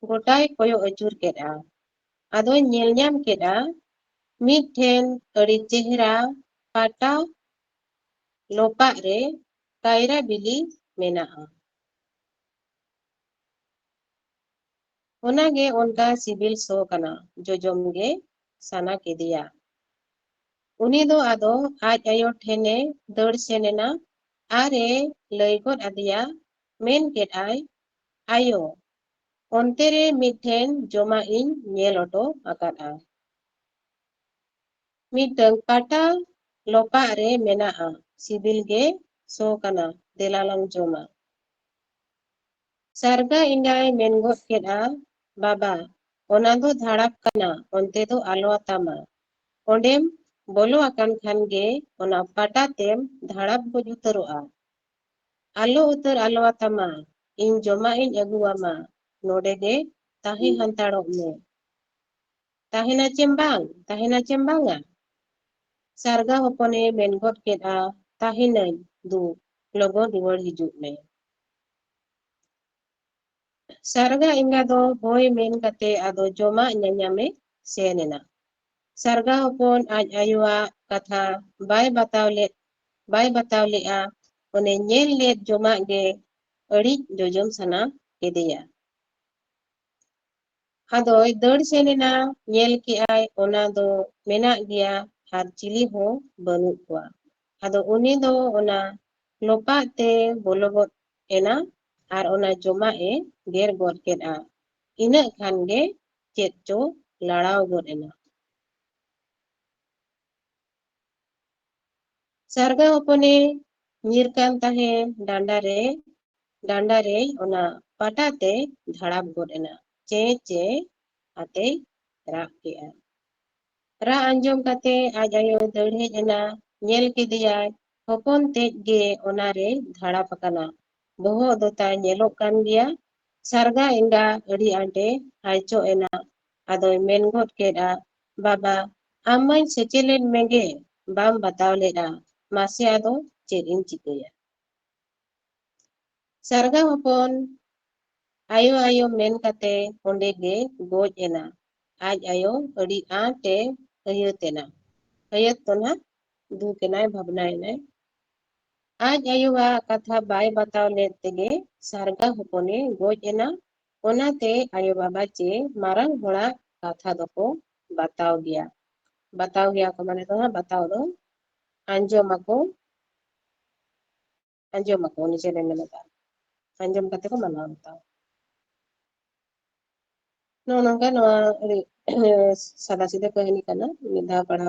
ᱜᱚᱴᱟᱭ ᱠᱚᱭᱚᱜ ᱟᱹᱪᱩᱨ ᱠᱮᱫᱼᱟ᱾ ᱟᱫᱚᱭ ᱧᱮᱞ ᱧᱟᱢ ᱠᱮᱫᱼᱟ, ᱢᱤᱫ ᱴᱷᱮᱱ ᱟᱹᱰᱤ ᱪᱮᱦᱨᱟ ᱯᱟᱴᱟ ᱞᱚᱯᱟᱜ ᱨᱮ ᱠᱟᱭᱨᱟ ᱵᱤᱞᱤ ᱢᱮᱱᱟᱜᱼᱟ᱾ ᱚᱱᱟᱜᱮ ᱚᱱᱠᱟ ᱥᱤᱵᱤᱞ ᱥᱚ ᱠᱟᱱᱟ, ᱡᱚᱡᱚᱢ ᱜᱮ ᱥᱟᱱᱟ ᱠᱮᱫᱮᱭᱟ᱾ ᱩᱱᱤ ᱫᱚ ᱟᱫᱚ ᱟᱡ ᱟᱭᱳ ᱴᱷᱮᱱᱮ ᱫᱟᱹᱲ ᱥᱮᱱ ᱮᱱᱟ ᱟᱨ ᱮ ᱞᱟᱹᱭ ᱜᱚᱫ ᱟᱫᱮᱭᱟ᱾ ᱢᱮᱱ ᱠᱮᱫᱼᱟᱭ, ᱟᱭᱳ, ᱚᱱᱛᱮ ᱨᱮ ᱢᱤᱫ ᱴᱷᱮᱱ ᱡᱚᱢᱟᱜ ᱤᱧ ᱧᱮᱞ ᱚᱴᱚ ᱟᱠᱟᱫᱼᱟ᱾ ᱢᱤᱫᱴᱟᱝ ᱯᱟᱴᱟ ᱞᱚᱯᱟᱜ ᱨᱮ ᱢᱮᱱᱟᱜᱼᱟ, ᱥᱤᱵᱤᱞ ᱜᱮ ᱥᱚ ᱠᱟᱱᱟ, ᱫᱮᱞᱟ ᱞᱟᱝ ᱡᱚᱢᱟ᱾ ᱥᱟᱨᱜᱟ ᱮᱸᱜᱟᱭ ᱢᱮᱱ ᱜᱚᱫ ᱠᱮᱫᱼᱟ, ᱵᱟᱵᱟ, ᱚᱱᱟ ᱫᱚ ᱫᱷᱟᱲᱟᱯ ᱠᱟᱱᱟ, ᱚᱱᱛᱮ ᱫᱚ ᱟᱞᱚ ᱟᱛᱟᱢᱟ᱾ ᱚᱸᱰᱮᱢ ᱵᱚᱞᱚ ᱟᱠᱟᱱ ᱠᱷᱟᱱ ᱜᱮ ᱚᱱᱟ ᱯᱟᱴᱟ ᱛᱮᱢ ᱫᱷᱟᱲᱟᱯ ᱜᱚᱡ ᱩᱛᱟᱹᱨᱚᱜᱼᱟ᱾ ᱟᱞᱚ ᱩᱛᱟᱹᱨ ᱟᱞᱚ ᱟᱛᱟᱢᱟ, ᱤᱧ ᱡᱚᱢᱟᱜ ᱤᱧ ᱟᱹᱜᱩᱣᱟᱢᱟ, ᱱᱚᱰᱮ ᱜᱮ ᱛᱟᱦᱮᱸ ᱦᱟᱱᱛᱟᱲᱚᱜ ᱢᱮ᱾ ᱛᱟᱦᱮᱱᱟ ᱪᱮᱢ ᱵᱟᱝ? ᱛᱟᱦᱮᱱᱟ ᱪᱮᱢ ᱵᱟᱝᱟ? ᱥᱟᱨᱜᱟ ᱦᱚᱯᱚᱱᱮ ᱢᱮᱱ ᱜᱚᱫ ᱠᱮᱫᱼᱟ, ᱛᱟᱦᱮᱱᱟᱹᱧ ᱫᱩ, ᱞᱚᱜᱚᱱ ᱨᱩᱣᱟᱹᱲ ᱦᱤᱡᱩᱜ ᱢᱮ᱾ ᱥᱟᱨᱜᱟ ᱮᱸᱜᱟ ᱫᱚ ᱦᱳᱭ ᱢᱮᱱ ᱠᱟᱛᱮ ᱟᱫᱚ ᱡᱚᱢᱟᱜ ᱧᱟᱧᱟᱢᱮ ᱥᱮᱱ ᱮᱱᱟ᱾ ᱥᱟᱨᱜᱟ ᱦᱚᱯᱚᱱ ᱟᱡ ᱟᱭᱳᱣᱟᱜ ᱠᱟᱛᱷᱟ ᱵᱟᱭ ᱵᱟᱛᱟᱣ ᱞᱮᱫ, ᱵᱟᱭ ᱵᱟᱛᱟᱣ ᱞᱮᱫᱼᱟ᱾ ᱚᱱᱮ ᱧᱮᱞ ᱞᱮᱫ ᱡᱚᱢᱟᱜ ᱜᱮ ᱟᱹᱰᱤ ᱡᱚᱡᱚᱢ ᱥᱟᱱᱟ ᱠᱮᱫᱮᱭᱟ᱾ ᱟᱫᱚᱭ ᱫᱟᱹᱲ ᱥᱮᱱ ᱮᱱᱟ, ᱧᱮᱞ ᱠᱮᱜᱼᱟᱭ ᱚᱱᱟ ᱫᱚ ᱢᱮᱱᱟᱜ ᱜᱮᱭᱟ ᱟᱨ ᱪᱤᱞᱤ ᱦᱚᱸ ᱵᱟᱹᱱᱩᱜ ᱠᱚᱣᱟ᱾ ᱟᱫᱚ ᱩᱱᱤ ᱫᱚ ᱚᱱᱟ ᱞᱚᱯᱟᱜ ᱛᱮ ᱵᱚᱞᱚ ᱜᱚᱫ ᱮᱱᱟ ᱟᱨ ᱚᱱᱟ ᱡᱚᱢᱟᱜ ᱮ ᱜᱮᱨ ᱜᱚᱫ ᱠᱮᱫᱼᱟ᱾ ᱤᱱᱟᱹᱜ ᱠᱷᱟᱱ ᱜᱮ ᱪᱮᱫ ᱪᱚ ᱞᱟᱲᱟᱣ ᱜᱚᱫ ᱮᱱᱟ᱾ ᱥᱟᱨᱜᱟ ᱦᱚᱯᱚᱱᱮ ᱧᱤᱨ ᱠᱟᱱ ᱛᱟᱦᱮᱸ ᱰᱟᱸᱰᱟ ᱨᱮ, ᱰᱟᱸᱰᱟ ᱨᱮ ᱚᱱᱟ ᱯᱟᱴᱟ ᱛᱮ ᱫᱷᱟᱲᱟᱯ ᱜᱚᱫ ᱮᱱᱟ᱾ ᱪᱮᱸ ᱪᱮᱸ ᱟᱛᱮᱭ ᱨᱟᱜ ᱠᱮᱜᱼᱟ᱾ ᱨᱟᱜ ᱟᱸᱡᱚᱢ ᱠᱟᱛᱮ ᱟᱡ ᱟᱭᱳ ᱫᱟᱹᱲ ᱦᱮᱡ ᱮᱱᱟ᱾ ᱧᱮᱞ ᱠᱮᱫᱮᱭᱟᱭ, ᱦᱚᱯᱚᱱ ᱛᱮᱫ ᱜᱮ ᱚᱱᱟ ᱨᱮ ᱫᱷᱟᱲᱟᱯ ᱟᱠᱟᱱᱟ᱾ ᱵᱚᱦᱚᱜ ᱫᱚ ᱛᱟᱭ ᱧᱮᱞᱚᱜ ᱠᱟᱱ ᱜᱮᱭᱟ᱾ ᱥᱟᱨᱜᱟ ᱮᱸᱜᱟ ᱟᱹᱰᱤ ᱟᱸᱴᱮ ᱦᱟᱭᱪᱚᱜ ᱮᱱᱟ᱾ ᱟᱫᱚᱭ ᱢᱮᱱ ᱜᱚᱫ ᱠᱮᱫᱼᱟ, "ᱵᱟᱵᱟ, ᱟᱢ ᱢᱟᱧ ᱥᱮᱪᱮᱫ ᱞᱮᱫ ᱢᱮᱜᱮ, ᱵᱟᱢ ᱵᱟᱛᱟᱣ ᱞᱮᱫᱼᱟ᱾ ᱢᱟᱥᱮ ᱟᱫᱚ ᱪᱮᱫ ᱤᱧ ᱪᱤᱠᱟᱹᱭᱟ?" ᱥᱟᱨᱜᱟ ᱦᱚᱯᱚᱱ ᱟᱭᱳ ᱟᱭᱳ ᱢᱮᱱ ᱠᱟᱛᱮ ᱚᱸᱰᱮ ᱜᱮ ᱜᱚᱡ ᱮᱱᱟ᱾ ᱟᱡ ᱟᱭᱳ ᱟᱹᱰᱤ ᱟᱸᱴ ᱮ ᱟᱹᱭᱟᱹᱛ ᱮᱱᱟ᱾ ᱟᱹᱭᱟᱹᱛ ᱫᱚ ᱱᱟᱜ ᱫᱩᱠ ᱮᱱᱟᱭ, ᱵᱷᱟᱵᱽᱱᱟ ᱮᱱᱟᱭ᱾ ᱟᱡ ᱟᱭᱳᱣᱟᱜ ᱠᱟᱛᱷᱟ ᱵᱟᱭ ᱵᱟᱛᱟᱣ ᱞᱮᱫ ᱛᱮᱜᱮ ᱥᱟᱨᱜᱟ ᱦᱚᱯᱚᱱᱮ ᱜᱚᱡ ᱮᱱᱟ᱾ ᱚᱱᱟᱛᱮ ᱟᱭᱳ ᱵᱟᱵᱟ ᱪᱮ ᱢᱟᱨᱟᱝ ᱦᱚᱲᱟᱜ ᱠᱟᱛᱷᱟ ᱫᱚᱠᱚ ᱵᱟᱛᱟᱣ ᱜᱮᱭᱟ᱾ ᱵᱟᱛᱟᱣ ᱜᱮᱭᱟ ᱠᱚ ᱢᱟᱱᱮ ᱫᱚ ᱦᱟᱸᱜ ᱵᱟᱛᱟᱣ ᱫᱚ ᱟᱸᱡᱚᱢ ᱟᱠᱚ, ᱟᱸᱡᱚᱢ ᱟᱠᱚ, ᱩᱱᱤ ᱪᱮᱫ ᱮ ᱢᱮᱱ ᱟᱠᱟᱫᱼᱟ, ᱟᱸᱡᱚᱢ ᱠᱟᱛᱮ ᱠᱚ ᱢᱟᱱᱟᱣ ᱵᱟᱛᱟᱣᱟ᱾ ᱱᱚᱜᱼᱚ ᱱᱚᱝᱠᱟ ᱱᱚᱣᱟ ᱟᱹᱰᱤ ᱥᱟᱫᱟ ᱥᱤᱫᱟᱹ ᱠᱟᱹᱦᱱᱤ ᱠᱟᱱᱟ, ᱢᱤᱫ ᱫᱷᱟᱣ ᱯᱟᱲᱦᱟᱣ